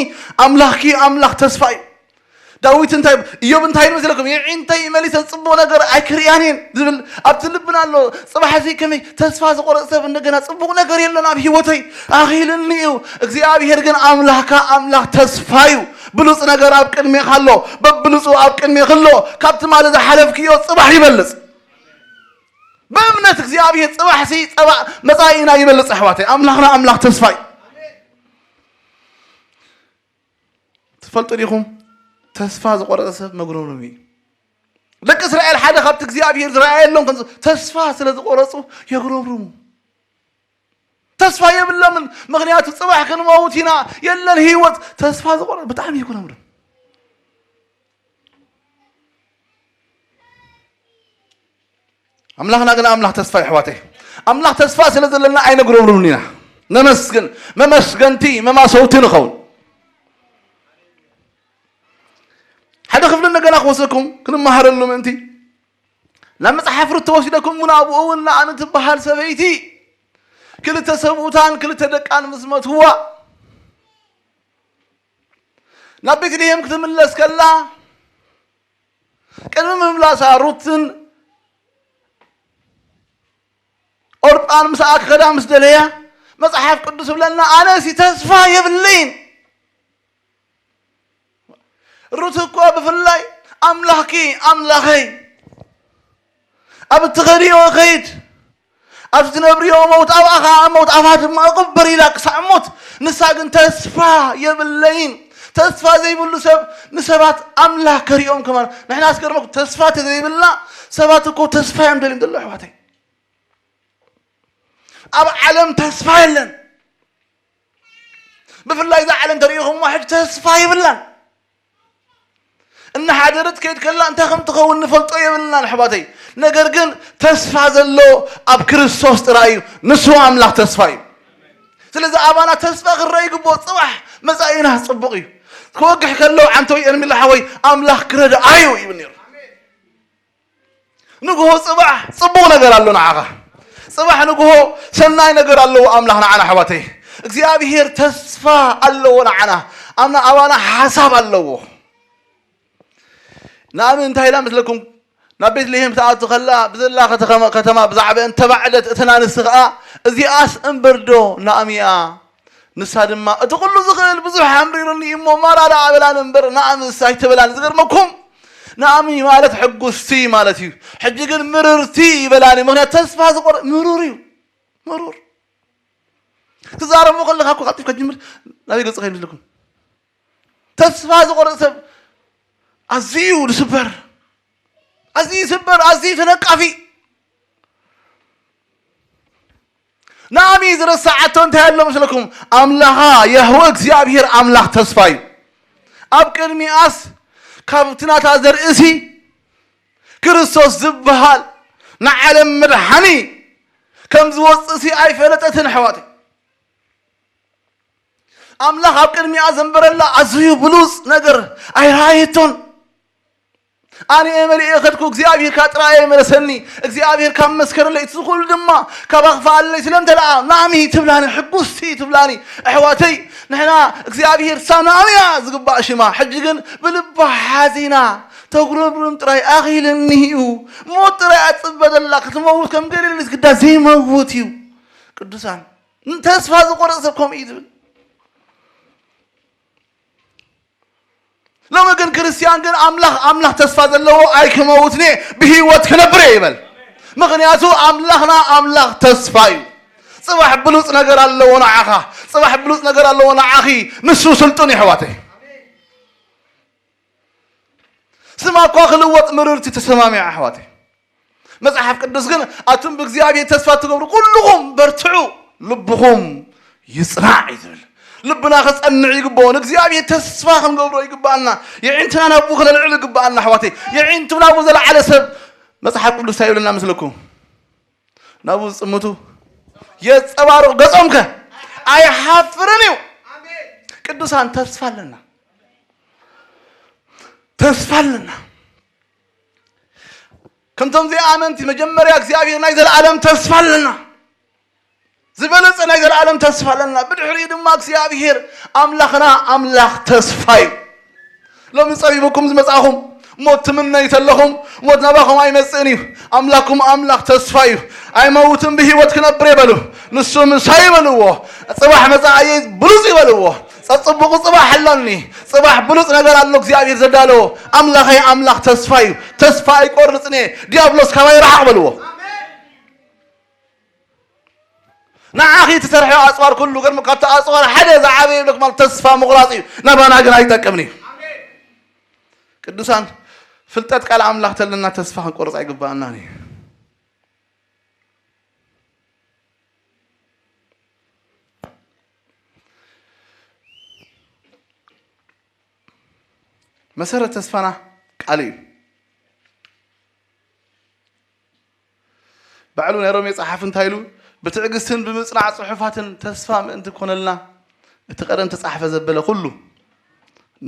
ኣምላኽኪ ኣምላኽ ተስፋ እዩ። ዳዊት እንታይ፣ ኢዮብ እንታይ ይብል መሲለኩም? የዒንተይ መሊሰ ጽቡቕ ነገር ኣይክርእያን እየን ዝብል ኣብቲ ልብና ኣሎ። ጽባሕ እዚ ከመይ ተስፋ ዝቆረጽ ሰብ እንደገና ጽቡቕ ነገር የለን ኣብ ህይወተይ፣ ኣኺልኒ እዩ። እግዚኣብሄር ግን ኣምላኽካ ኣምላኽ ተስፋ እዩ። ብሉጽ ነገር ኣብ ቅድሜኻ ኣሎ፣ በብሉጹ ኣብ ቅድሜኺ ኣሎ። ካብ ትማሊ ዝሓለፍክዮ ጽባሕ ይበልጽ። ብእምነት እግዚኣብሄር ጽባሕሲ ጸባ-፣ መጻኢና ይበልጽ ኣሕዋተይ። ኣምላኽና ኣምላኽ ተስፋ እዩ። ትፈልጡ ዲኹም? ተስፋ ዝቆረጸ ሰብ መጉረምረሚ እዩ። ደቂ እስራኤል ሓደ ካብቲ እግዚኣብሄር ዝረኣየሎም ከም ተስፋ ስለ ዝቆረጹ የጉረምርሙ። ተስፋ የብሎምን። ምኽንያቱ ጽባሕ ክንመውት ኢና፣ የለን ህይወት። ተስፋ ዝቆረጸ ብጣዕሚ የጉረምርም። ኣምላኽና ግን ኣምላኽ ተስፋ እዩ ኣሕዋተይ። ኣምላኽ ተስፋ ስለ ዘለና ኣይነጉረምርምን ኢና። ነመስግን። መመስገንቲ፣ መማሰውቲ ንኸውን። ሓደ ክፍሊ እንደገና ክወስደኩም ክንመሃረሉ ምእንቲ፣ ናብ መጽሓፍ ሩት ተወሲደኩም እውን፣ ኣብኡ እውን ንኣን ትበሃል ሰበይቲ ክልተ ሰብኡታን ክልተ ደቃን ምስ መትዋ፣ ናብ ቤትልሔም ክትምለስ ከላ፣ ቅድሚ ምምላሳ ሩትን ኦርጳን ምስኣ ክኸዳ ምስ ደለያ፣ መጽሓፍ ቅዱስ ይብለና፣ ኣነሲ ተስፋ የብለይን። ሩት እኮ ብፍላይ፣ ኣምላኽኪ ኣምላኸይ፣ ኣብ እትኸድዮ እኸይድ፣ ኣብ እትነብርዮ እመውት፣ ኣብኣ ኸዓ እመውት፣ ኣብኣ ድማ እቕበር ኢላ ክሳዕ ሞት። ንሳ ግን ተስፋ የብለይን። ተስፋ ዘይብሉ ሰብ ንሰባት ኣምላኽ ከርእዮም ከማን። ንሕና ኣስገርመኩም፣ ተስፋ ተዘይብልና ሰባት እኮ ተስፋ እዮም ደልዮም ዘለዉ ኣሕዋተይ። ኣብ ዓለም ተስፋ የለን። ብፍላይ እዛ ዓለም ተሪኢኹምዋ ሕጂ ተስፋ የብላን። እናሓደረት ከይድ ከላ እንታይ ከም ትኸውን ንፈልጦ የብልናን ኣሕዋተይ። ነገር ግን ተስፋ ዘሎ ኣብ ክርስቶስ ጥራይ እዩ። ንሱ ኣምላኽ ተስፋ እዩ። ስለዚ ኣባና ተስፋ ክረአ ይግብኦ። ጽባሕ መጻኢና ጽቡቕ እዩ። ክወግሕ ከሎ ዓንተወይ ኤርሚላ ሓወይ ኣምላኽ ክረድኣ እዩ ይብል ነይሩ። ንግሆ ጽባሕ ጽቡቕ ነገር ኣሎ ንዓኻ። ጽባሕ ንግሆ ሰናይ ነገር ኣለዎ ኣምላኽ ንዓና ኣሕዋተይ። እግዚኣብሔር ተስፋ ኣለዎ ንዓና። ኣምና ኣባና ሓሳብ ኣለዎ። ንኣምን እንታይ ኢላ ምስለኩም ናብ ቤትልሄም ትኣቱ ከላ ብዘላ ከተማ ብዛዕበአን ተባዕደት እተን ኣንስቲ ኸኣ እዚኣስ እምበርዶ ናእሚያ ንሳ ድማ እቲ ኩሉ ዝኽእል ብዙሕ ኣምሪሩኒ እሞ ማራ ደኣ በላኒ እምበር ንኣምንስ ኣይትበላን። ዝገርመኩም ንኣሚ ማለት ሕጉስቲ ማለት እዩ። ሕጂ ግን ምርርቲ ይበላኒ። ምኽንያት ተስፋ ዝቆርጥ ምሩር እዩ። ምሩር ትዛረቡ ከለኻ እኮ ቀልጢፍካ ጅምር ናበይ ገጽ ከይምስልኩም ተስፋ ዝቆርጥ ሰብ ኣዝዩ ዝስበር ኣዝዩ ይስበር ኣዝዩ ተነቃፊ ንኣሚ ዝረሳዓቶ እንታይ ኣሎ መስለኩም? ኣምላኻ ያህወ እግዚኣብሔር ኣምላኽ ተስፋ እዩ። ኣብ ቅድሚኣስ ካብቲ ናታ ዘርእሲ ክርስቶስ ዝበሃል ንዓለም መድሓኒ ከም ዝወፅእሲ ኣይፈለጠትን ኣሕዋተይ። ኣምላኽ ኣብ ቅድሚኣ ዘንበረላ ኣዝዩ ብሉፅ ነገር ኣይረኣየቶን። ኣነ እየ መሊኤ ከድኩ እግዚኣብሔር ካብ ጥራየ መለሰኒ። እግዚኣብሔር ካብ መስከረለይ እቲ ዝኽእሉ ድማ ካብ ኣኽፍኣለይ ስለ እንተ ደኣ ናሚ ትብላኒ ሕጉስቲ ትብላኒ። ኣሕዋተይ ንሕና እግዚኣብሔር ሳናውያ ዝግባእ ሽማ ሕጂ ግን ብልባ ሓዚና ተጉረምርም ጥራይ ኣኺልኒ እዩ። ሞት ጥራይ ኣጽበ ዘላ ክትመውት ከም ገሊል ግዳ ዘይመውት እዩ። ቅዱሳን ተስፋ ዝቆረጽ ሰብ ከምኡ እዩ ዝብል። ሎሚ ግን ክርስትያን ግን ኣምላኽ ኣምላኽ ተስፋ ዘለዎ ኣይክመውትኒ ብህይወት ክነብር እየ ይበል። ምኽንያቱ ኣምላኽና ኣምላኽ ተስፋ እዩ። ጽባሕ ብሉጽ ነገር ኣለዎ ንዓኻ። ጽባሕ ብሉጽ ነገር ኣለዎ ንዓኺ። ንሱ ስልጡን እዩ ኣሕዋተይ። ስማ እኳ ክልወጥ ምርርቲ ተሰማሚዓ ኣሕዋተይ። መጽሓፍ ቅዱስ ግን ኣቱም ብእግዚኣብሔር ተስፋ ትገብሩ ኩልኹም በርትዑ ልብኹም ይጽናዕ እዩ ዝብል። ልብና ክጸንዕ ይግብኦ። ንእግዚኣብሔር ተስፋ ክንገብሮ ይግብኣና። የዒንትና ናብኡ ክነልዕል ይግብኣና ኣሕዋተይ። የዒንቱ ናብኡ ዘለዓለ ሰብ መጽሓፍ ቅዱስ እንታይ ይብለና ምስልኩም? ናብኡ ዝጽምቱ የጸባርቑ ገጾምከ ኣይሓፍርን እዩ። ቅዱሳን ተስፋ ኣለና። ተስፋ ኣለና። ከምቶም ዘይኣመንቲ መጀመርያ እግዚኣብሔር ናይ ዘለዓለም ተስፋ ኣለና። ዝበለጸ ናይ ዘለዓለም ተስፋ ኣለና። ብድሕሪኡ ድማ እግዚኣብሔር ኣምላኽና ኣምላኽ ተስፋ እዩ። ሎሚ ጸቢቡኩም ዝመጻኹም ሞት ትምነዩ ተለኹም ሞት ናባኹም ኣይመጽእን እዩ። ኣምላኩም ኣምላኽ ተስፋ እዩ። ኣይመውትን ብህይወት ክነብር እየ በሉ። ንሱ ምሳይ በልዎ። ጽባሕ መጻእየይ ብሉጽ እዩ በልዎ። ጸጽቡቑ ጽባሕ ኣሎኒ። ጽባሕ ብሉጽ ነገር ኣሎ እግዚኣብሔር ዘዳለዎ። ኣምላኸይ ኣምላኽ ተስፋ እዩ። ተስፋ ኣይቆርጽን እየ። ዲያብሎስ ካባይ ርሓቕ በልዎ። ንዓኺ ትሰርሐዮ ኣጽዋር ኩሉ ገርም ካብቲ ኣጽዋር ሓደ ዝዓበየ ይብለኩም ኣሎ ተስፋ ምቑራጽ እዩ። ናባና ግን ኣይጠቅምን እዩ። ቅዱሳን ፍልጠት ቃል ኣምላኽ ተለና ተስፋ ክንቆርጽ ኣይግባኣናን እዩ። መሰረት ተስፋና ቃል እዩ። ባዕሉ ናይ ሮሜ ጸሓፊ እንታይ ኢሉ? ብትዕግስትን ብምጽናዕ ጽሑፋትን ተስፋ ምእንቲ ኮነልና እቲ ቀደም ተጻሕፈ ዘበለ ኩሉ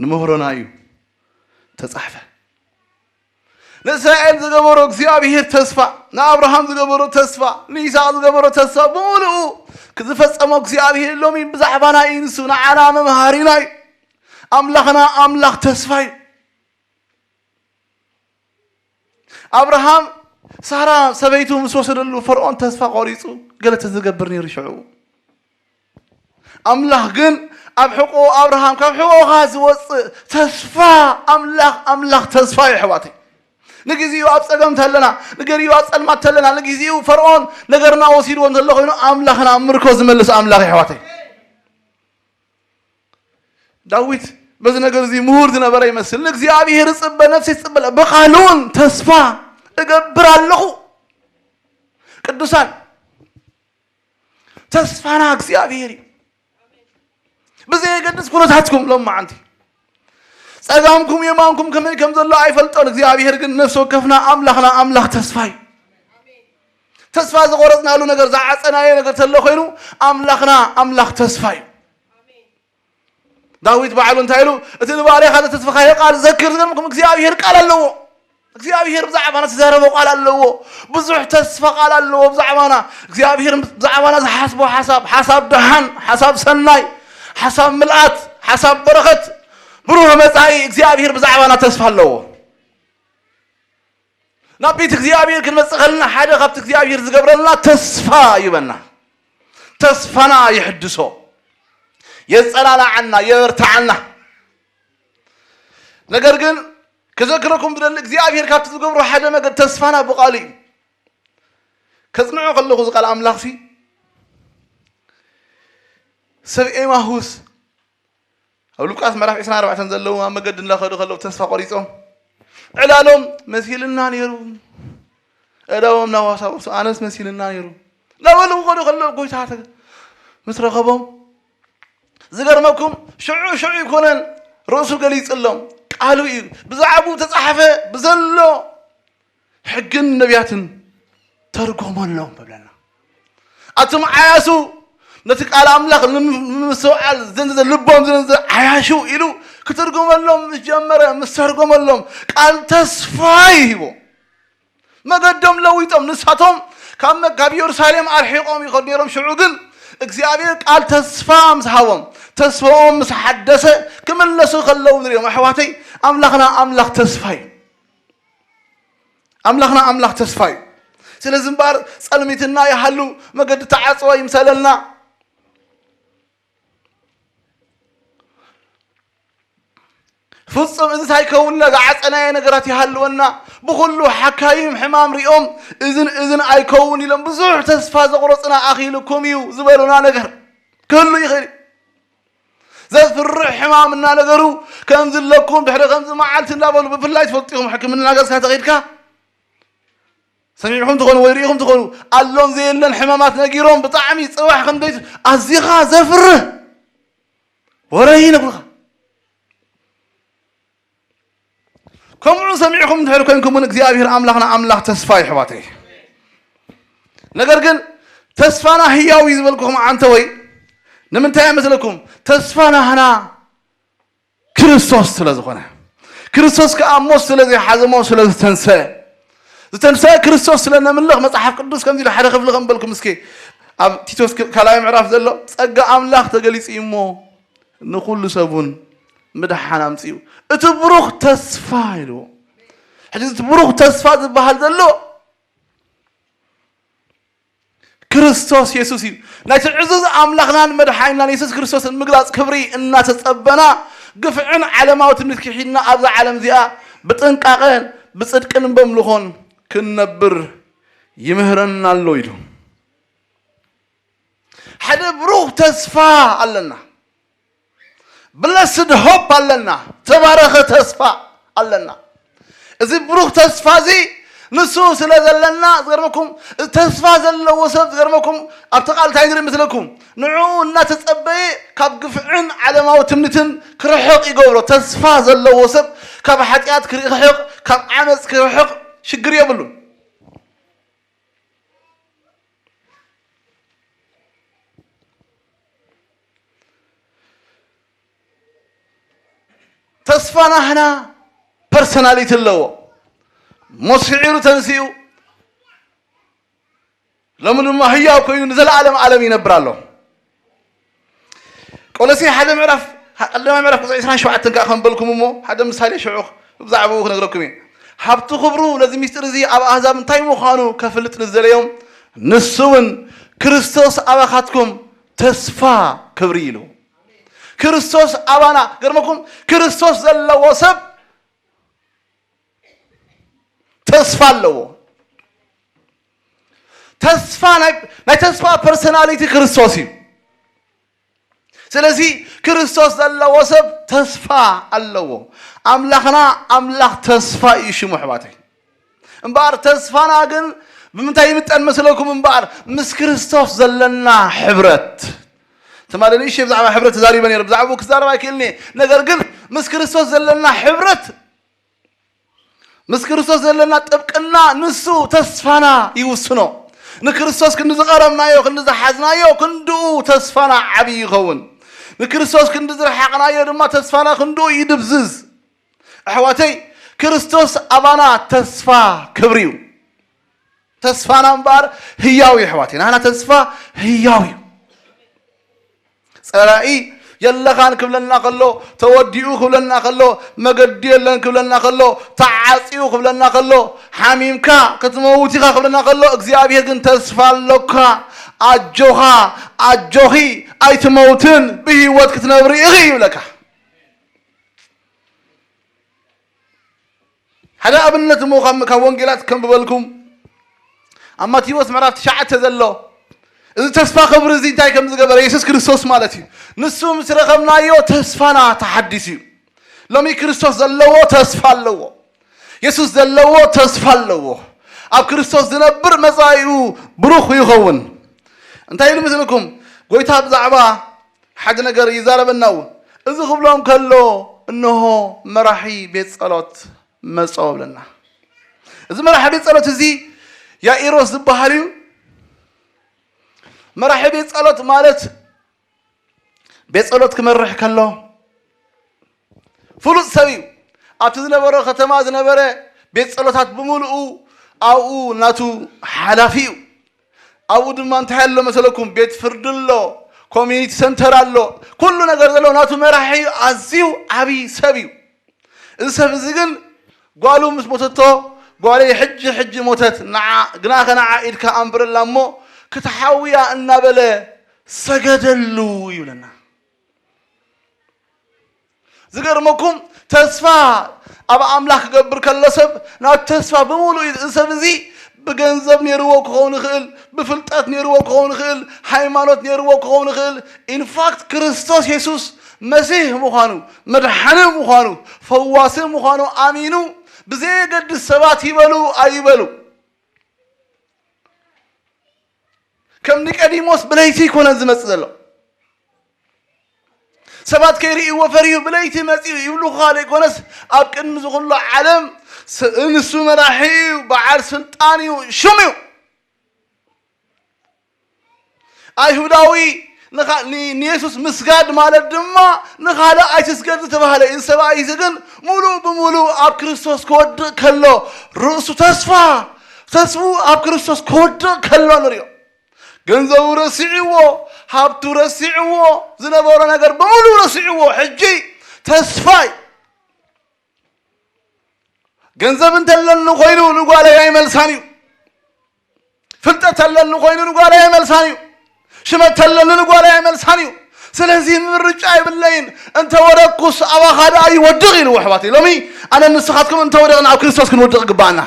ንምህሮና እዩ ተጻሕፈ። ንእስራኤል ዝገበሮ እግዚኣብሔር ተስፋ፣ ንኣብርሃም ዝገበሮ ተስፋ፣ ንይስሐቅ ዝገበሮ ተስፋ ብምሉኡ ዝፈጸሞ እግዚኣብሔር ሎሚ ብዛዕባና እዩ። ንሱ ንዓና መምሃሪና እዩ። ኣምላኽና ኣምላኽ ተስፋ እዩ። ኣብርሃም ሳራ ሰበይቱ ምስ ወሰደሉ ፈርዖን ተስፋ ቆሪጹ ገለ ተዝገብር ነይሩ ሽዑ። ኣምላኽ ግን ኣብ ሕቆ ኣብርሃም ካብ ሕቆኻ ዝወጽእ ተስፋ ኣምላኽ ኣምላኽ ተስፋ እዩ ኣሕዋተይ። ንግዚኡ ኣብ ጸገም ተለና ንገሪኡ ኣብ ጸልማት ተለና ንግዚኡ ፈርዖን ነገርና ወሲድዎ እንተሎ ኮይኑ ኣምላኽና ኣብ ምርኮ ዝመልስ ኣምላኽ እዩ ኣሕዋተይ። ዳዊት በዚ ነገር እዚ ምሁር ዝነበረ ይመስል። ንእግዚኣብሔር እጽበ ነፍሲ ትጽበ ብቃሉ እውን ተስፋ እገብር ኣለኹ። ቅዱሳን ተስፋና እግዚኣብሔር እዩ። ብዘየገድስ ኩነታትኩም ሎም መዓንቲ ጸጋምኩም የማንኩም ከመይ ከም ዘሎ ኣይፈልጦን እግዚኣብሔር ግን ነፍሲ ወከፍና ኣምላኽና ኣምላኽ ተስፋ እዩ። ተስፋ ዝቆረጽናሉ ነገር ዝዓጸናዮ ነገር ተሎ ኮይኑ ኣምላኽና ኣምላኽ ተስፋ እዩ። ዳዊት ባዕሉ እንታይ ኢሉ? እቲ ንባርያኻ ዘተስፈኻዮ ቃል ዘክር ዝገርምኩም እግዚኣብሔር ቃል ኣለዎ። እግዚኣብሔር ብዛዕባና ዝተዛረቦ ቃል ኣለዎ። ብዙሕ ተስፋ ቃል ኣለዎ ብዛዕባና። እግዚኣብሔር ብዛዕባና ዝሓስቦ ሓሳብ ሓሳብ ደሓን ሓሳብ ሰናይ ሓሳብ ምልኣት ሓሳብ በረኸት ብሩህ መጻኢ እግዚኣብሔር ብዛዕባና ተስፋ ኣለዎ። ናብ ቤት እግዚኣብሔር ክንመጽእ ከለና ሓደ ካብቲ እግዚኣብሔር ዝገብረልና ተስፋ ይበና። ተስፋና ይሕድሶ፣ የጸላላዓና፣ የበርታዓና። ነገር ግን ክዘክረኩም ብደሊ እግዚኣብሔር ካብቲ ዝገብሮ ሓደ ነገር ተስፋና ብቓሉ እዩ። ከጽንዖ ከለኹ ዝቃል ኣምላኽሲ ሰብ ኤማሁስ ኣብ ሉቃስ ምዕራፍ ዕስራን ኣርባዕተን ዘለዉ ኣብ መገዲ እንዳኸዱ ከለዉ ተስፋ ቆሪጾም ዕላሎም መሲልና ነይሩ። እዳዎም ናዋሳውሱ ኣነስ መሲልና ነይሩ እናበሉ ክኸዱ ከለዉ ጎይታ ምስ ረኸቦም ዝገርመኩም ሽዑ ሽዑ ይኮነን ርእሱ ገሊጽሎም ቃሉ እዩ ብዛዕባኡ ተጻሕፈ ብዘሎ ሕግን ነቢያትን ተርጎመሎም ብለና። ኣቱም ዓያሱ ነቲ ቃል ኣምላኽ ንምስውዓል ዘንዘ ልቦም ዘንዘ ዓያሹ ኢሉ ክትርጉመሎም ምስ ጀመረ ምስ ተርጎመሎም ቃል ተስፋ ይሂቦ። መገዶም ለዊጦም ንሳቶም ካብ ካብ ኢየሩሳሌም ኣርሒቆም ይኸዱ ነይሮም። ሽዑ ግን እግዚኣብሔር ቃል ተስፋ ምስ ሃቦም ተስፋኦም ምስ ሓደሰ ክምለሱ ከለዉ ንሪኦም። ኣሕዋተይ ኣምላኽና ኣምላኽ ተስፋ እዩ። ኣምላኽና ኣምላኽ ተስፋ እዩ። ስለዚ እምበኣር ጸልሚትና ይሃሉ መገዲ ተዓጽወ ይምሰለልና። ፍጹም እዚ ሳይከውንና ዝዓጸናዮ ነገራት ይሃልወና። ብኹሉ ሓካይም ሕማም ሪኦም እዝን እዝን ኣይከውን ኢሎም ብዙሕ ተስፋ ዘቑረጽና ኣኺልኩም እዩ ዝበሉና ነገር ክህሉ ይኽእል እዩ። ዘፍርሕ ሕማም እናነገሩ ከምዚ ኣለኩም ድሕሪ ከምዚ መዓልቲ እንዳበሉ ብፍላይ ትፈልጡ ኢኹም ሕክምና ገጽካ ተኸይድካ ሰሚዕኹም ትኾኑ ወይ ርኢኹም ትኾኑ ኣሎን ዘየለን ሕማማት ነጊሮም ብጣዕሚ ጽባሕ ክንደይ ኣዚኻ ዘፍርህ ወረ ይነግሩኻ። ከምኡ ሰሚዕኹም እንድሕር ኮይንኩም እውን እግዚኣብሔር ኣምላኽና ኣምላኽ ተስፋ እዩ ኣሕዋተይ። ነገር ግን ተስፋና ህያው እዩ ዝበልኩኹም ኣንተ ወይ ንምንታይ ኣይመስለኩም? ተስፋ ናህና ክርስቶስ ስለ ዝኾነ ክርስቶስ ከኣ ሞት ስለ ዘይሓዘሞ ስለ ዝተንሰ ዝተንሰ ክርስቶስ ስለ ነምልኽ መጽሓፍ ቅዱስ ከምዚ ኢሉ ሓደ ክፍሊ ከም በልኩም እስኪ ኣብ ቲቶስ ካልኣይ ምዕራፍ ዘሎ ጸጋ ኣምላኽ ተገሊጹ እዩ እሞ ንኹሉ ሰብ እውን ምድሓን ኣምጽኡ እቲ ብሩኽ ተስፋ ኢልዎ። ሕጂ እቲ ብሩኽ ተስፋ ዝበሃል ዘሎ ክርስቶስ የሱስ እዩ። ናይቲ ዕዙዝ ኣምላኽናን መድሓኒናን የሱስ ክርስቶስን ምግላጽ ክብሪ እናተጸበና ግፍዕን ዓለማዊ ትምኒት ክሒድና ኣብዛ ዓለም እዚኣ ብጥንቃቐን ብጽድቅን በምልኾን ክንነብር ይምህረና ኣሎ ኢሉ። ሓደ ብሩኽ ተስፋ ኣለና። ብለስድ ሆፕ ኣለና። ተባረኸ ተስፋ ኣለና። እዚ ብሩኽ ተስፋ እዚ ንሱ ስለ ዘለና ዝገርመኩም ተስፋ ዘለዎ ሰብ ዝገርመኩም ኣብቲ ቃል እንታይ ንርኢ ምስለኩም ንዕኡ እናተጸበየ ካብ ግፍዕን ዓለማዊ ትምኒትን ክርሕቕ ይገብሮ። ተስፋ ዘለዎ ሰብ ካብ ሓጢኣት ክርሕቕ ካብ ዓመፅ ክርሕቕ ሽግር የብሉን። ተስፋ ናህና ፐርሰናሊቲ ኣለዎ። ሞት ስዒሩ ተንሲኡ ሎሚ ድማ ህያው ኮይኑ ንዘለኣለም ኣለም ይነብር ኣሎ። ቆሎሴ ሓደ ምዕራፍ ቀዳማይ ምዕራፍ ቁፅሪ ዕስራን ሸውዓተን ከዓ ከም በልኩም እሞ ሓደ ምሳሌ ሽዑ ብዛዕባኡ ክነግረኩም እየ። ሃብቲ ክብሩ ነዚ ሚስጢር እዚ ኣብ ኣህዛብ እንታይ ምዃኑ ከፍልጥ ንዝደለዮም ንሱ እውን ክርስቶስ ኣባኻትኩም ተስፋ ክብሪ ኢሉ። ክርስቶስ ኣባና ገርመኩም ክርስቶስ ዘለዎ ሰብ ተስፋ ኣለዎ። ተስፋ ናይ ተስፋ ፐርሰናሊቲ ክርስቶስ እዩ። ስለዚ ክርስቶስ ዘለዎ ሰብ ተስፋ ኣለዎ። ኣምላኽና ኣምላኽ ተስፋ እዩ ሽሙ ኣሕዋተይ። እምበኣር ተስፋና ግን ብምንታይ ይምጠን መስለኩም? እምበኣር ምስ ክርስቶስ ዘለና ሕብረት ትማሊ ንእሽተይ ብዛዕባ ሕብረት ተዛሪበ ነይረ። ብዛዕባኡ ክዛረብ ኣይክእልን እየ። ነገር ግን ምስ ክርስቶስ ዘለና ሕብረት፣ ምስ ክርስቶስ ዘለና ጥብቅና፣ ንሱ ተስፋና ይውስኖ። ንክርስቶስ ክንዲ ዝቐረብናዮ፣ ክንዲ ዝሓዝናዮ፣ ክንድኡ ተስፋና ዓብዪ ይኸውን። ንክርስቶስ ክንዲ ዝረሓቕናዮ ድማ ተስፋና ክንድኡ ይድብዝዝ። ኣሕዋተይ፣ ክርስቶስ ኣባና ተስፋ ክብሪ እዩ። ተስፋና እምበኣር ህያው እዩ ኣሕዋተይ። ናህና ተስፋ ህያው እዩ። ጸላኢ የለኻን ክብለና ከሎ፣ ተወዲኡ ክብለና ከሎ፣ መገዲ የለን ክብለና ከሎ፣ ተዓጽዩ ክብለና ከሎ፣ ሓሚምካ ክትመውት ኢኻ ክብለና ከሎ፣ እግዚኣብሔር ግን ተስፋ ኣሎካ፣ ኣጆኻ፣ ኣጆኺ፣ ኣይትመውትን፣ ብህይወት ክትነብሪ ኢኺ ይብለካ። ሓደ ኣብነት እሞ ካብ ካብ ወንጌላት ከንብበልኩም። ኣብ ማቴዎስ ምዕራፍ ትሽዓተ ዘሎ፣ እዚ ተስፋ ክብሪ እዚ እንታይ ከም ዝገበረ፣ የሱስ ክርስቶስ ማለት እዩ። ንሱ ምስ ረኸብናዮ ተስፋና ተሓዲሱ እዩ። ሎሚ ክርስቶስ ዘለዎ ተስፋ ኣለዎ። የሱስ ዘለዎ ተስፋ ኣለዎ። ኣብ ክርስቶስ ዝነብር መጻኢኡ ብሩኽ ይኸውን። እንታይ ኢሉ ምስልኩም? ጎይታ ብዛዕባ ሓደ ነገር ይዛረበና እውን። እዚ ክብሎም ከሎ፣ እንሆ መራሒ ቤት ጸሎት መጾ ብለና። እዚ መራሒ ቤት ጸሎት እዚ ያኢሮስ ዝበሃል እዩ። መራሒ ቤት ጸሎት ማለት ቤት ጸሎት ክመርሕ ከሎ ፍሉጥ ሰብ እዩ። ኣብቲ ዝነበሮ ከተማ ዝነበረ ቤት ጸሎታት ብምሉኡ ኣብኡ ናቱ ሓላፊ እዩ። ኣብኡ ድማ እንታይ ኣሎ መሰለኩም? ቤት ፍርዲ ኣሎ፣ ኮሚኒቲ ሰንተር ኣሎ፣ ኩሉ ነገር ዘሎ ናቱ መራሒ እዩ። ኣዝዩ ዓብዪ ሰብ እዩ። እዚ ሰብ እዚ ግን ጓሉ ምስ ሞተቶ፣ "ጓለይ ሕጂ ሕጂ ሞተት፣ ንዓ ግናኸ ንዓ ኢድካ ኣንብረላ እሞ ክትሓውያ" እናበለ ሰገደሉ ይብለና። ዝገርመኩም፣ ተስፋ ኣብ ኣምላኽ ክገብር ከሎ ሰብ ናቱ ተስፋ ብምሉእ እዩ። እዚ ሰብ እዚ ብገንዘብ ነይርዎ ክኸውን ይኽእል፣ ብፍልጠት ነይርዎ ክኸውን ይኽእል፣ ሃይማኖት ነይርዎ ክኸውን ይኽእል። ኢንፋክት ክርስቶስ የሱስ መሲህ ምዃኑ፣ መድሓኒ ምዃኑ፣ ፈዋሲ ምዃኑ ኣሚኑ ብዘየገድስ ሰባት ይበሉ ኣይበሉ፣ ከም ኒቆዲሞስ ብለይቲ ኣይኮነን ዝመጽእ ዘሎ። ሰባት ከይርእይዎ ፈሪሁ ብለይቲ መጺኡ ይብሉኻ ዘይኮነስ፣ ኣብ ቅድሚ ዝኹሉ ዓለም ስ-፣ ንሱ መራሒ እዩ፣ በዓል ስልጣን እዩ፣ ሽም እዩ። ኣይሁዳዊ ንኻ-፣ ን-፣ ንየሱስ ምስጋድ ማለት ድማ ንኻልእ ኣይትስገድ ዝተባህለ እዩ። ሰብኣይ እዚ ግን ሙሉእ ብሙሉእ ኣብ ክርስቶስ ክወድቕ ከሎ ርእሱ ተስፋ፣ ተስፉ ኣብ ክርስቶስ ክወድቕ ከሎ ንሪኦ። ገንዘቡ ረሲዕዎ፣ ሃብቱ ረሲዕዎ፣ ዝነበሮ ነገር ብምሉእ ረሲዕዎ። ሕጂ ተስፋ እዩ። ገንዘብ እንተለኒ ኮይኑ ንጓለይ ኣይመልሳን እዩ። ፍልጠት ኣለኒ ኮይኑ ንጓለይ ኣይመልሳን እዩ። ሽመት ኣለኒ ንጓለይ ኣይመልሳን እዩ። ስለዚ ምርጫ የብለይን፣ እንተ ወደቅኩስ ኣባኻ ደኣ ይወድቕ ኢሉ። ኣሕዋተይ፣ ሎሚ ኣነ ንስኻትኩም እንተ ወደቕና ኣብ ክርስቶስ ክንወድቕ ይግባኣና።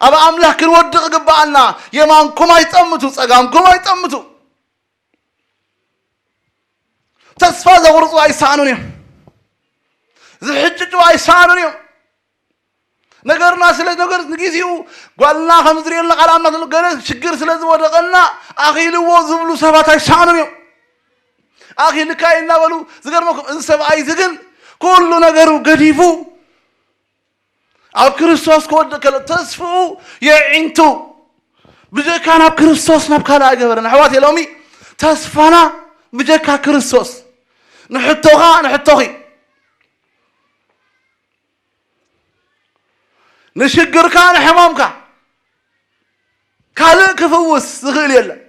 ኣብ ኣምላኽ ክንወድቕ ይግባኣና። የማንኩም ኣይጠምቱ፣ ጸጋምኩም ኣይጠምቱ። ተስፋ ዘቑርጹ ኣይሰኣኑን እዮም። ዝሕጭጩ ኣይሰኣኑን እዮም። ነገርና ስለ ነገር ንግዜኡ ጓልና ከም ዝርእየልና ቃል ኣምላኽ ዘሎ ገለ ሽግር ስለ ዝወደቐና ኣኺልዎ ዝብሉ ሰባት ኣይሰኣኑን እዮም። ኣኺልካ እዩ እናበሉ ዝገርመኩም፣ እዚ ሰብኣይ እዚ ግን ኩሉ ነገሩ ገዲፉ ኣብ ክርስቶስ ክወድቕ ከሎ ተስፍኡ የዒንቱ። ብጀካ ናብ ክርስቶስ ናብ ካልእ ኣይገበረን። ኣሕዋት፣ ሎሚ ተስፋና ብጀካ ክርስቶስ። ንሕቶኻ፣ ንሕቶኺ፣ ንሽግርካ፣ ንሕማምካ ካልእ ክፍውስ ዝኽእል የለን።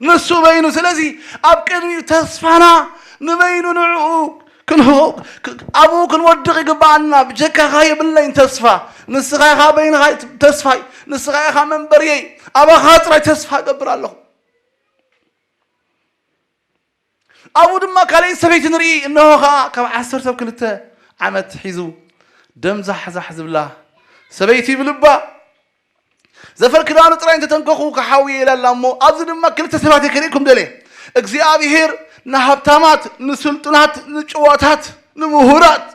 ንሱ በይኑ። ስለዚ ኣብ ቅድሚኡ ተስፋና ንበይኑ ንዕኡ ክንህ-፣ ክ-፣ ኣብኡ ክንወድቕ ይግብኣና። ብጀካኻ የብለይን ተስፋ። ንስኻ ኢኻ በይንኻ ተስፋይ። ንስኻ ኢኻ መንበርየይ። ኣባኻ ጥራይ ተስፋ እገብር ኣለኹ። ኣብኡ ድማ ካልኣይቲ ሰበይቲ ንርኢ። እንሆ ኸኣ ካብ ዓሰርተ ክልተ ዓመት ሒዙ ደም ዛሕዛሕ ዝብላ ሰበይቲ ብልባ ዘፈር ክዳኑ ጥራይ እንተተንከኹ ክሓውየ ኢላ ኣላ እሞ፣ ኣብዚ ድማ ክልተ ሰባት እየ ከርእየኩም ደልየ። እግዚኣብሄር ንሃብታማት፣ ንስልጡናት፣ ንጭዋታት፣ ንምሁራት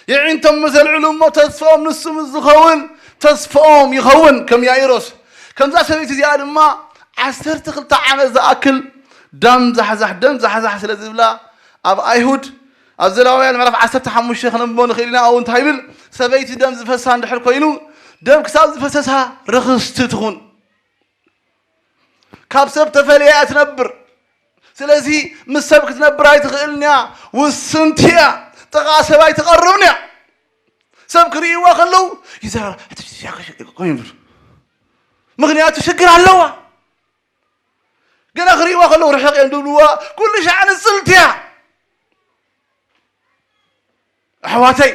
የዒንቶም ምስ ዘልዕሉ እሞ፣ ተስፍኦም ንሱ ምስ ዝኸውን ተስፍኦም ይኸውን፣ ከም ያኢሮስ። ከምዛ ሰበይቲ እዚኣ ድማ ዓሰርተ ክልተ ዓመት ዝኣክል ደም ዛሕዛሕ፣ ደም ዛሕዛሕ ስለ ዝብላ፣ ኣብ ኣይሁድ፣ ኣብ ዘሌዋውያን ምዕራፍ ዓሰርተ ሓሙሽተ ክነንብቦ ንኽእል ኢና። ኣብኡ እንታይ ይብል? ሰበይቲ ደም ዝፈሳ እንድሕር ኮይኑ፣ ደም ክሳብ ዝፈሰሳ ርኽስቲ ትኹን። ካብ ሰብ ተፈልያ እያ ትነብር። ስለዚ ምስ ሰብ ክትነብር ኣይትኽእልን እያ። ውስንቲ እያ። ጥቓ ሰብ ኣይትቐርብን እያ። ሰብ ክርእይዋ ከለዉ ይዘራ-፣ ምኽንያቱ ሽግር ኣለዋ። ገና ክርእይዋ ከለዉ ርሕቕ እዮም ዝብልዋ። ኩሉ ሻዕ ንጽልቲ እያ። ኣሕዋተይ፣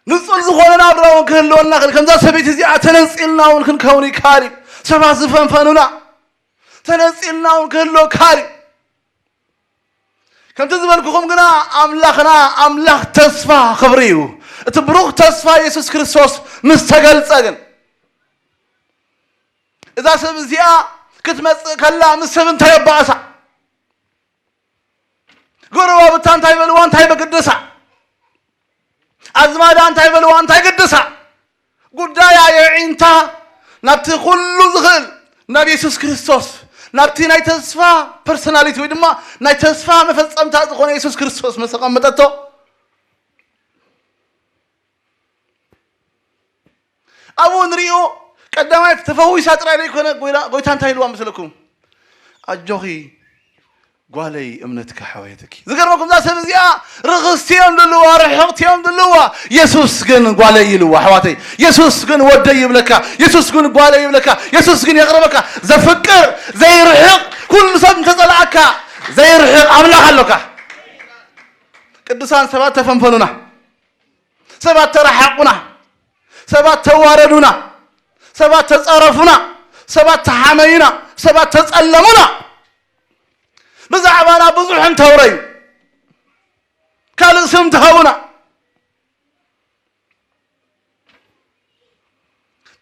ንጹር ዝኾነ ናብራ እውን ክህልወና ክእል። ከምዛ ሰበይቲ እዚኣ ተነጺልና እውን ክንከውን ይከኣል እዩ። ሰባት ዝፈንፈኑና ተነጺልና እውን ክህልወ ይከኣል እዩ። ከምቲ ዝበልኩኹም ግና ኣምላኽና ኣምላኽ ተስፋ ክብሪ እዩ። እቲ ብሩኽ ተስፋ የሱስ ክርስቶስ ምስ ተገልጸ ግን እዛ ሰብ እዚኣ ክትመጽእ ከላ ምስ ሰብ እንታይ ኣባእሳ? ጎረባብታ እንታይ በልዋ እንታይ በገደሳ? ኣዝማዳ እንታይ በልዋ እንታይ ገደሳ? ጉዳያ የዒንታ ናብቲ ኩሉ ዝኽእል ናብ የሱስ ክርስቶስ፣ ናብቲ ናይ ተስፋ ፐርሶናሊቲ ወይ ድማ ናይ ተስፋ መፈጸምታ ዝኾነ የሱስ ክርስቶስ ምስ ኣቐመጠቶ፣ ኣብኡ ንሪኦ ቀዳማይ ተፈዊሳ ጥራይ ዘይኮነ ጎይላ-፣ ጎይታ እንታይ ኢልዋ መስለኩም? ኣጆኺ ጓለይ እምነትኪ ሓወየትኪ። ዝገርመኩም እዛ ሰብ እዚኣ ርኽስቲ እዮም ድልዋ፣ ርሕቕቲ እዮም ድልዋ። የሱስ ግን ጓለይ ይልዋ ኣሕዋተይ። የሱስ ግን ወደይ ይብለካ። የሱስ ግን ጓለይ ይብለካ። የሱስ ግን የቕርበካ። ዘፍቅር፣ ዘይርሕቕ፣ ኩሉ ሰብ እንተጸላኣካ ዘይርሕቕ ኣምላኽ ኣሎካ። ቅዱሳን ሰባት ተፈንፈኑና። ሰባት ተረሓቑና። ሰባት ተዋረዱና። ሰባት ተጸረፉና። ሰባት ተሓመዩና። ሰባት ተጸለሙና። ብዛዕባና ብዙሕ እንተውረዩ ካልእ ስም ተሃቡና።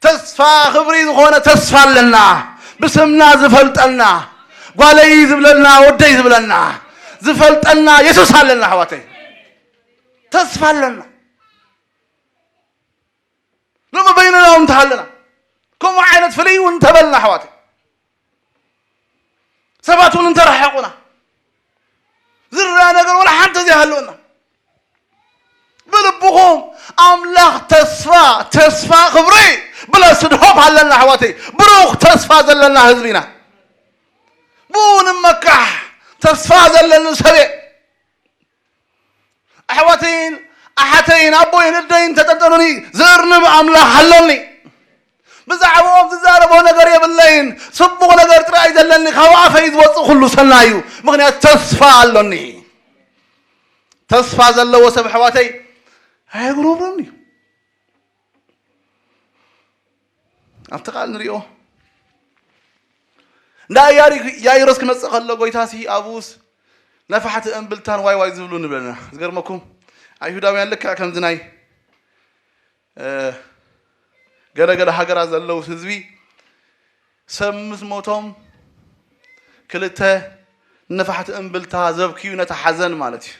ተስፋ ክብሪ ዝኾነ ተስፋ ኣለና። ብስምና ዝፈልጠና፣ ጓለይ ዝብለና፣ ወደይ ዝብለና፣ ዝፈልጠና የሱስ ኣለና ኣሕዋተይ። ተስፋ ኣለና። ሎሚ በይንና እውን እንተሃለና፣ ከምኡ ዓይነት ፍልይ እውን እንተበልና ኣሕዋተይ፣ ሰባት እውን እንተረሓቑና፣ ዝረኣ ነገር ወላ ሓንቲ ዘይሃለወና፣ ብልብኹም ኣምላኽ ተስፋ፣ ተስፋ ክብሪ ብለስድ ሆፕ ኣለና ኣሕዋተይ። ብሩኽ ተስፋ ዘለና ህዝቢ ኢና። ብኡ ንመካሕ። ተስፋ ዘለኒ ሰብ እየ። ኣሕዋተይን ኣሓተይን ኣቦይን እደይን ተጠንጠኑኒ፣ ዝእርንብ ኣምላኽ ኣሎኒ። ብዛዕባኦም ዝዛረቦ ነገር የብለይን። ጽቡቕ ነገር ጥራይ ዘለኒ፣ ካብ ኣፈይ ዝወጽእ ኩሉ ሰናይ እዩ። ምኽንያቱ ተስፋ ኣሎኒ። ተስፋ ዘለዎ ሰብ ኣሕዋተይ ኣየጉረምረምን እዩ። ኣብቲ ቃል ንሪኦ። እንዳ ያሪ-፣ ያይሮስ ክመጽእ ከሎ ጎይታሲ ኣብኡስ ነፋሕቲ እምብልታን ዋይ ዋይ ዝብሉ ንብለና። ዝገርመኩም ኣይሁዳውያን ልክዕ ከምዚ ናይ፣ እ፣ ገለ ገለ ሃገራት ዘለዉ ህዝቢ ሰብ ምስ ሞቶም ክልተ ነፋሕቲ እምብልታ ዘብክዩ ነቲ ሓዘን ማለት እዩ።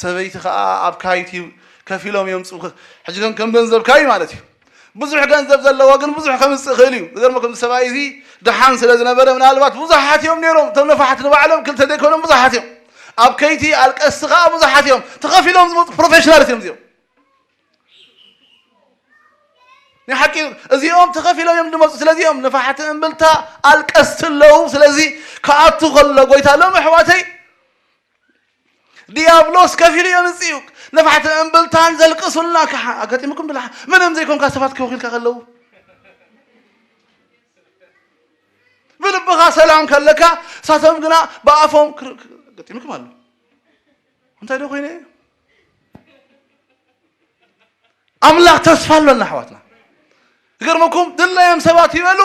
ሰበይቲ ኸኣ ኣብ ካይት እዩ፣ ከፊሎም እዮም ጽ-፣ ሕጂ ከም፣ ከም ገንዘብ ካይ ማለት እዩ። ብዙሕ ገንዘብ ዘለዎ ግን ብዙሕ ከምጽእ ይኽእል እዩ። ዝገርመኩም ሰብኣይ እዚ ደሓን ስለ ዝነበረ ምናልባት ብዙሓት እዮም ነይሮም። እቶም ነፋሕቲ ንባዕሎም ክልተ ዘይኮኖም ብዙሓት እዮም። ኣብ ከይቲ ኣልቀስቲ ኸኣ ብዙሓት እዮም። ተኸፊሎም ዝመጹ ፕሮፌሽናልስ እዮም እዚኦም። ናይ ሓቂ እዚኦም ተኸፊሎም እዮም ዝመጹ። ስለዚ እዮም ነፋሕቲ እምብልታ ኣልቀስቲ ኣለዉ። ስለዚ ክኣቱ ከሎ ጎይታ ሎም ኣሕዋተይ ዲያብሎስ ከፊሉ የምጽእ እዩ። ነፋሕቲ እምብልታን ዘልቅሱልና ከሓ-፣ ኣጋጢሙኩም ድላ ምንም ዘይኮንካ ሰባት ከውኺልካ ከለዉ ብልብኻ ሰላም ከለካ እሳቶም ግና ብኣፎም ክር-፣ ክር-፣ ኣጋጢሙኩም ኣሎ። እንታይ ዶ ኮይነ? ኣምላኽ ተስፋ ኣሎና ኣሕዋትና። ዝገርመኩም ድላዮም ሰባት ይበሉ፣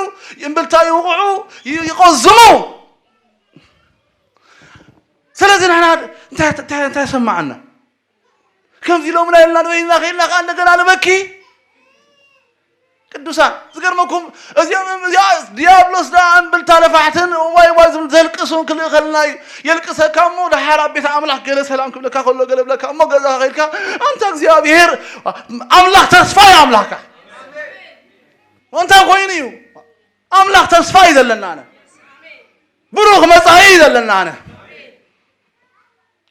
እምብልታ ይውቕዑ፣ ይ-፣ ይቆዝሙ። ስለዚ ንሕና እንታይ፣ እንታይ፣ እንታይ ይሰማዓና? ከምዚ ኢሎምና ኢልና ንበይንና ከይድና ከኣ እንደገና ንበኪ። ቅዱሳን፣ ዝገርመኩም እዚኦም፣ እዚኣ ዲያብሎስ ደኣ እምብልታ ነፋሕትን ዋይ ዋይ ዝብሉ ዘልቅሱን ክልእኸልና እዩ። የልቅሰካ እሞ ደሓር ኣብ ቤት ኣምላኽ ገለ ሰላም ክብለካ ከሎ ገለ ብለካ እሞ ገዛኻ ከይድካ ኣንታ እግዚኣብሔር ኣምላኽ ተስፋ እዩ ኣምላኽካ። እንታይ ኮይኑ እዩ? ኣምላኽ ተስፋ እዩ ዘለና። ኣነ ብሩኽ መጻኢ እዩ ዘለና። ኣነ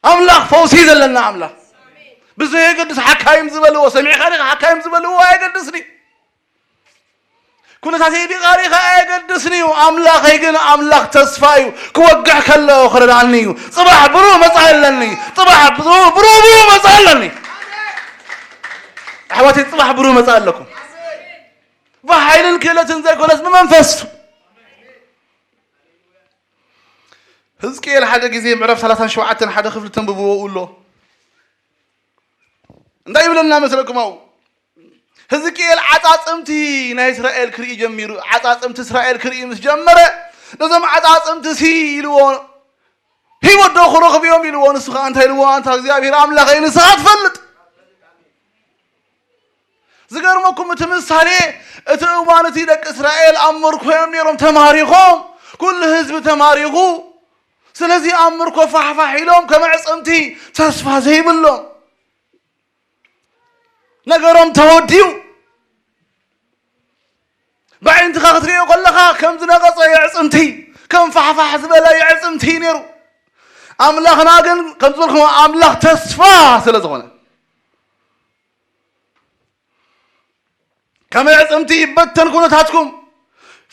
ኣምላኽ ፈውሲ እዩ ዘለና ኣምላኽ። ብዘየገድስ ሓካይም ዝበልዎ ሰሚዕካ ዲኻ? ሓካይም ዝበልዎ ኣየገድስን እዩ። ኩነታተይ ዲቓ ዲኻ ኣየገድስን እዩ። ኣምላኸይ ግን ኣምላኽ ተስፋ እዩ። ክወግሕ ከሎ ክረድኣኒ እዩ። ጽባሕ ብሩህ መጻኢ ኣለኒ። ጽባሕ ብሩህ፣ ብሩህ፣ ብሩህ መጻኢ ኣለኒ። ኣሕዋተይ፣ ጽባሕ ብሩህ መጻኢ ኣለኩም። ብሓይልን ክእለትን ዘይኮነስ ብመንፈስ። ህዝቅኤል ሓደ ግዜ ምዕራፍ ሰላሳን ሸውዓተን ሓደ ክፍሊ ተንብብዎ ኣሎ። እንታይ ይብለና መስለኩም? ኣብኡ ህዝቅኤል ዓጻጽምቲ ናይ እስራኤል ክርኢ ጀሚሩ። ዓጻጽምቲ እስራኤል ክርኢ ምስ ጀመረ፣ ነዞም ዓጻጽምቲ ሲ ኢልዎ፣ ህይወት ዶ ክረኽቡ እዮም ኢልዎ። ንሱ ኸዓ እንታይ ኢልዎ? ኣንታ እግዚኣብሔር ኣምላኸይ፣ ንስኻ ትፈልጥ። ዝገርመኩም እቲ ምሳሌ፣ እቲ እዋን እቲ ደቂ እስራኤል ኣብ ምርኮ እዮም ነይሮም፣ ተማሪኾም፣ ኩሉ ህዝቢ ተማሪኹ። ስለዚ ኣብ ምርኮ ፋሕፋሕ ኢሎም ከም ኣዕጽምቲ፣ ተስፋ ዘይብሎም፣ ነገሮም ተወዲኡ። ብዓይንትኻ ክትሪኦ ከለኻ ከም ዝነቐጸ የዕጽምቲ፣ ከም ፋሕፋሕ ዝበለ የዕጽምቲ እዩ ነይሩ። ኣምላኽና ግን ከም ዝበልኩም ኣምላኽ ተስፋ ስለ ዝኾነ፣ ከም ኣዕጽምቲ ይበተን ኩነታትኩም፣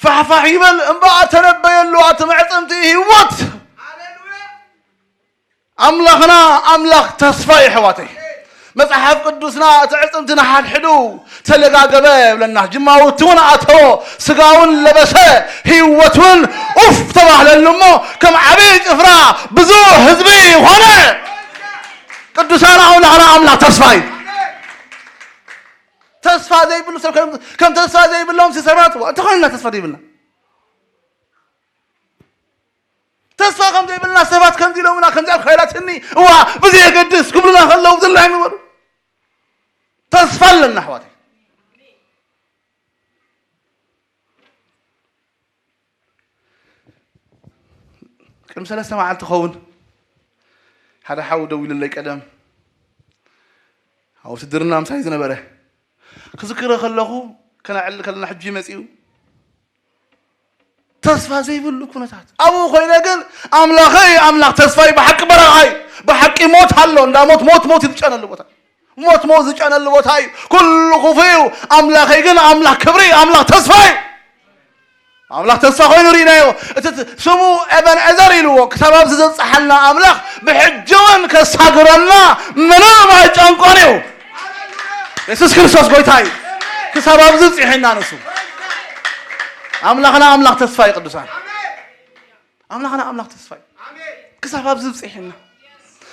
ፋሕፋሕ ይበል እምበኣር፣ ተነበየሉ፣ ኣቲ መዕጽምቲ ህይወት። ኣምላኽና ኣምላኽ ተስፋ እዩ፣ ኣሕዋተይ። መጽሓፍ ቅዱስና እቲ ኣዕጽምቲ ንሓድሕዱ ተለጋገበ ይብለና። ጅማውቲ እውን ኣተወ፣ ስጋ እውን ለበሰ፣ ህይወት እውን ኡፍ ተባህለሉ እሞ፣ ከም ዓብዪ ጭፍራ ብዙሕ ህዝቢ ኾነ። ቅዱሳን ኣምላኽና ኣምላኽ ተስፋ እዩ። ተስፋ ዘይብሉ ሰብ ከም፣ ከም ተስፋ ዘይብሎም ሰባት፣ ዋ፣ እንተኾይንና ተስፋ ዘይብልና። ተስፋ ከም ዘይብልና ሰባት ከምዚ ኢሎምና፣ ከምዚ ኣብ ሓይላትኒ፣ እዋ፣ ብዘየገድስ ክብሉና ከለዉ፣ ብዘላይ ምበሉ። ተስፋ ኣለና፣ ኣሕዋተይ። ቅድሚ ሰለስተ መዓልቲ ኸውን ሓደ ሓው ደዊሉለይ ቀደም። ኣብ ውትድርና ምሳይ ዝነበረ። ክዝክሮ ከለኹ፣ ከነዕሊ ከለና ሕጂ መጺኡ። ተስፋ ዘይብሉ ኩነታት። ኣብኡ ኮይነ ግን፣ ኣምላኸይ ኣምላኽ ተስፋይ ብሓቂ በረኻ እዩ። ብሓቂ ሞት ኣሎ። እንዳ ሞት፣ ሞት፣ ሞት እዩ ዝጨነሉ ቦታ። ሞት፣ ሞት ዝጨነሉ ቦታ እዩ። ኩሉ ክፉእ እዩ። ኣምላኸይ ግን ኣምላኽ ክብሪ፣ ኣምላኽ ተስፋ እዩ። ኣምላኽ ተስፋ ኮይኑ ርኢናዮ። እቲ ት-፣ ስሙ ኤበንዔዘር ኢልዎ። ክሳብ ኣብዚ ዘብጽሓና ኣምላኽ ብሕጂ እውን ከሳግረና ምንም ኣይጨንቆን እዩ። የሱስ ክርስቶስ ጎይታ እዩ። ክሳብ ኣብዚ ብጺሕና ንሱ። ኣምላኽና ኣምላኽ ተስፋ እዩ፣ ቅዱሳን። ኣምላኽና ኣምላኽ ተስፋ እዩ። ክሳብ ኣብዚ ብጺሕና።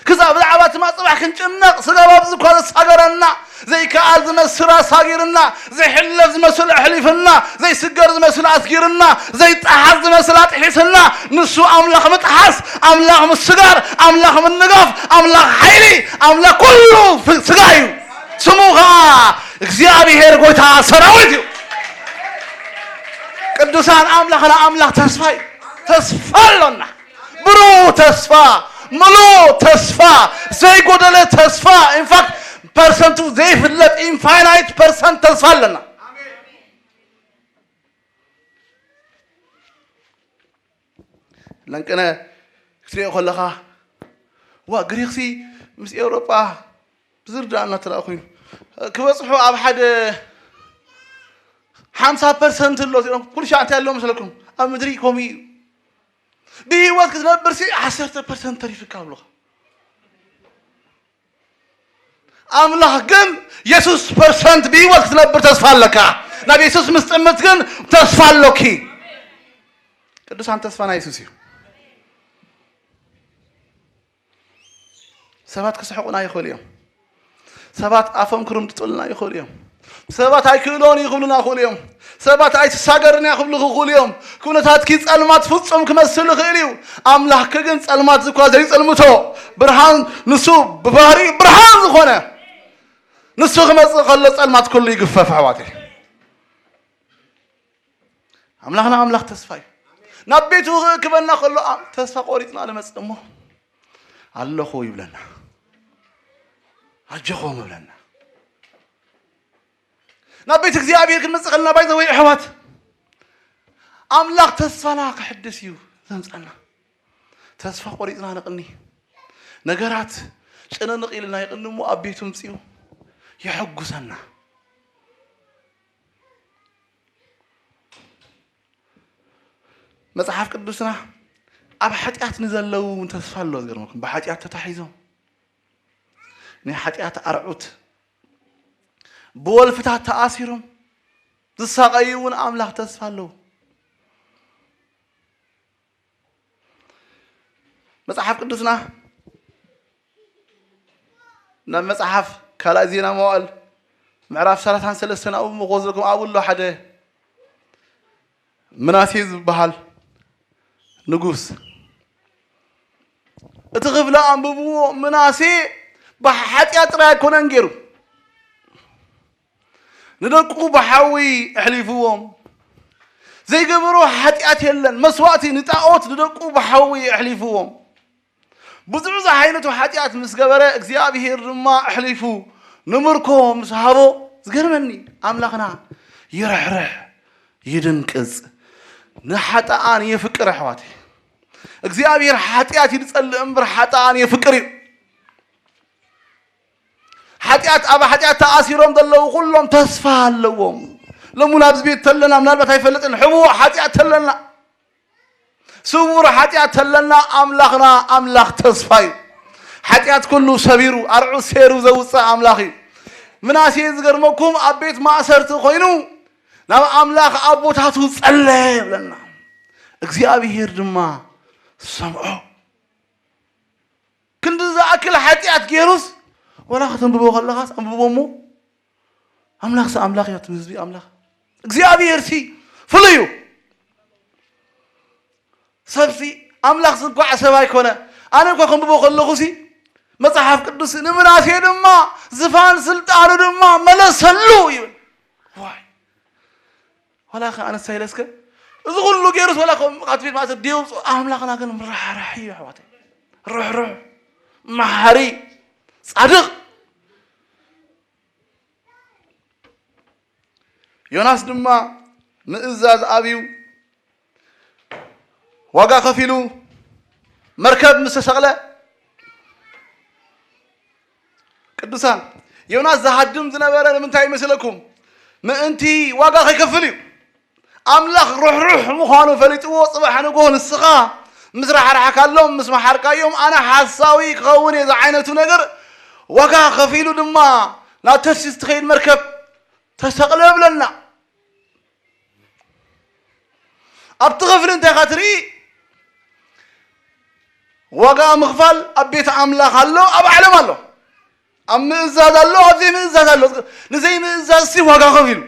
ክሳብ ብዛዕባ እቲ ጽባሕ ክንጭነቕ፣ ስጋብ ኣብዚ እኳ ዘሳገረና፣ ዘይከኣል ዝመስል ኣሳጊርና፣ ዘይሕለፍ ዝመስል ኣሕሊፍና፣ ዘይስገር ዝመስል ኣስጊርና፣ ዘይጠሓስ ዝመስል ኣጥሒስና፣ ንሱ ኣምላኽ ምጥሓስ፣ ኣምላኽ ምስጋር፣ ኣምላኽ ምንጋፍ፣ ኣምላኽ ሓይሊ፣ ኣምላኽ ኩሉ ፍ-፣ ስጋ እዩ። ስሙ ኸዓ እግዚኣብሔር ጎይታ ሰራዊት እዩ። ቅዱሳን፣ ኣምላኽና ኣምላኽ ተስፋ እዩ። ተስፋ ኣሎና። ብሩህ ተስፋ፣ ምሉእ ተስፋ፣ ዘይጎደለ ተስፋ። ኢንፋክት፣ ፐርሰንቱ ዘይፍለጥ ኢንፋይናይት ፐርሰንት ተስፋ ኣለና። ለንቅነ ክትሪኦ ከለኻ፣ ዋ፣ ግሪኽሲ ምስ ኤውሮጳ ብዝርዳእና እንተ ደኣ ኮይኑ፣ ክበጽሑ ኣብ ሓደ ሓምሳ ፐርሰንት ኣሎ ኢሎም፣ ኩሉ ሻዕ እንታይ ኣሎ መስለኩም? ኣብ ምድሪ ከምኡ እዩ። ብህይወት ክትነብር ሲ ዓሰርተ ፐርሰንት ተሪፍካ ኣብሉኻ። ኣምላኽ ግን የሱስ ፐርሰንት ብህይወት ክትነብር ተስፋ ኣለካ። ናብ የሱስ ምስ ጥምት ግን ተስፋ ኣሎኪ። ቅዱሳን፣ ተስፋ ናይ የሱስ እዩ። ሰባት ክስሕቑና ይኽእሉ እዮም። ሰባት ኣፎም ክርምጥጡልና ይኽእሉ እዮም። ሰባት ኣይክእሎን እዩ ክብሉና ይኽእሉ እዮም። ሰባት ኣይትሳገርን እያ ክብሉ ይኽእሉ እዮም። ኩነታትኪ ጸልማት ፍጹም ክመስል ይኽእል እዩ። ኣምላኽኪ ግን ጸልማት እኳ ዘይጸልምቶ ብርሃን፣ ንሱ ብባህሪኡ ብርሃን ዝኾነ፣ ንሱ ክመጽእ ከሎ ጸልማት ኩሉ ይግፈፍ፣ ኣሕዋተይ። ኣምላኽና ኣምላኽ ተስፋ እዩ። ናብ ቤቱ ክእክበና ከሎ፣ ኣ-፣ ተስፋ ቆሪጽና ንመጽእ እሞ፣ ኣለኹ ይብለና። ኣጆኹም ይብለና። ናብ ቤት እግዚኣብሔር ክንመጽእ ከለና፣ ባይ ዘ ወይ፣ ኣሕዋት፣ ኣምላኽ ተስፋና ክሕድስ እዩ። ዘምፀና። ተስፋ ቆሪፅና ንቕኒ። ነገራት ጭንንቕ ኢልና ይቕኒ እሞ ኣብ ቤቱ ምፅኡ የሐጉሰና። መጽሓፍ ቅዱስና ኣብ ሓጢኣት ንዘለዉ እውን ተስፋ ኣለዎ። ዝገርመኩም፣ ብሓጢኣት ተታሒዞም፣ ናይ ሓጢኣት ኣርዑት፣ ብወልፍታት ተኣሲሮም ዝሳቐዩ እውን ኣምላኽ ተስፋ ኣለዎ። መጽሓፍ ቅዱስና ናብ መጽሓፍ ካልኣይ ዜና መዋእል ምዕራፍ ሰላሳን ሰለስተን ኣብኡ ምኾዘኩም ኣብኡ ኣሎ ሓደ ምናሴ ዝበሃል ንጉስ። እቲ ክፍሊ ኣንብብዎ። ምናሴ ብሓጢኣት ጥራይ ኣይኮነን ገይሩ፣ ንደቁ ብሓዊ ኣሕሊፍዎም። ዘይገበሮ ሓጢኣት የለን። መስዋእቲ ንጣዖት ንደቁ ብሓዊ ኣሕሊፍዎም። ብዙሕ ዝዓይነቱ ሓጢኣት ምስ ገበረ እግዚኣብሄር ድማ ኣሕሊፉ ንምርኮ ምስ ሃቦ፣ ዝገርመኒ ኣምላኽና ይርሕርሕ፣ ይድንቅጽ፣ ንሓጣኣን የፍቅር። ኣሕዋተይ፣ እግዚኣብሄር ሓጢኣት እዩ ዝጸልእ እምበር ሓጣኣን የፍቅር እዩ። ሓጢኣት፣ ኣብ ሓጢኣት ተኣሲሮም ዘለዉ ኩሎም ተስፋ ኣለዎም። ሎሚ ኣብዚ ቤት ተለና ምናልባት ኣይፈልጥን፣ ሕቡእ ሓጢኣት ተለና፣ ስውር ሓጢኣት ተለና፣ ኣምላኽና ኣምላኽ ተስፋ እዩ። ሓጢኣት ኩሉ ሰቢሩ ኣርዑት ሰይሩ ዘውፅእ ኣምላኽ እዩ። ምናሴ ዝገርመኩም ኣብ ቤት ማእሰርቲ ኮይኑ ናብ ኣምላኽ ኣቦታቱ ጸለየ ይብለና። እግዚኣብሄር ድማ ሰምዖ። ክንዲ ዝኣክል ሓጢኣት ገይሩስ፣ ወላ ከተንብቦ ከለኻስ ኣንብቦ እሞ፣ ኣምላኽሲ ኣምላኽ እዩ፣ ኣቱም ህዝቢ ኣምላኽ። እግዚኣብሄርሲ ፍሉይ እዩ። ሰብሲ ኣምላኽ ዝንኳዕ ሰብ ኣይኮነ። ኣነ እኳ ከንብቦ ከለኹሲ፣ መጽሓፍ ቅዱስ ንምናሴ ድማ ዝፋን ስልጣኑ ድማ መለሰሉ ይብል። ዋይ! ዋላ ከ ኣነሳ ኢለ እስከ፣ እዚ ኩሉ ገይሩስ ዋላ ከም ካብቲ ቤት ማእሰርቲ ደይወፅኦ፣ ኣምላኽና ግን ራሕራሒ እዩ ኣሕዋተይ። ርሕሩሕ፣ መሓሪ፣ ጻድቕ። ዮናስ ድማ ምእዛዝ ኣብዩ ዋጋ ከፊሉ መርከብ ምስ ተሰቕለ፣ ቅዱሳን፣ ዮናስ ዝሃድም ዝነበረ ንምንታይ ይመስለኩም? ምእንቲ ዋጋ ከይከፍል እዩ። ኣምላኽ ርሕሩሕ ምዃኑ ፈሊጥዎ፣ ጽባሕ ንግሆ ንስኻ ምስ ራሕራሕካሎም፣ ምስ መሓርካዮም፣ ኣነ ሓሳዊ ክኸውን እየ ዝዓይነቱ ነገር ዋጋ ከፊሉ ድማ ናብ ተርሲስ ትኸይድ መርከብ ተሰቕለ ይብለና። ኣብቲ ክፍሊ እንታይ ኢኻ ትርኢ? ዋጋ ምኽፋል ኣብ ቤት ኣምላኽ ኣሎ፣ ኣብ ዓለም ኣሎ። ኣብ ምእዛዝ ኣሎ፣ ኣብ ዘይምእዛዝ ኣሎ። ንዘይምእዛዝ ሲ ዋጋ ከፊሉ።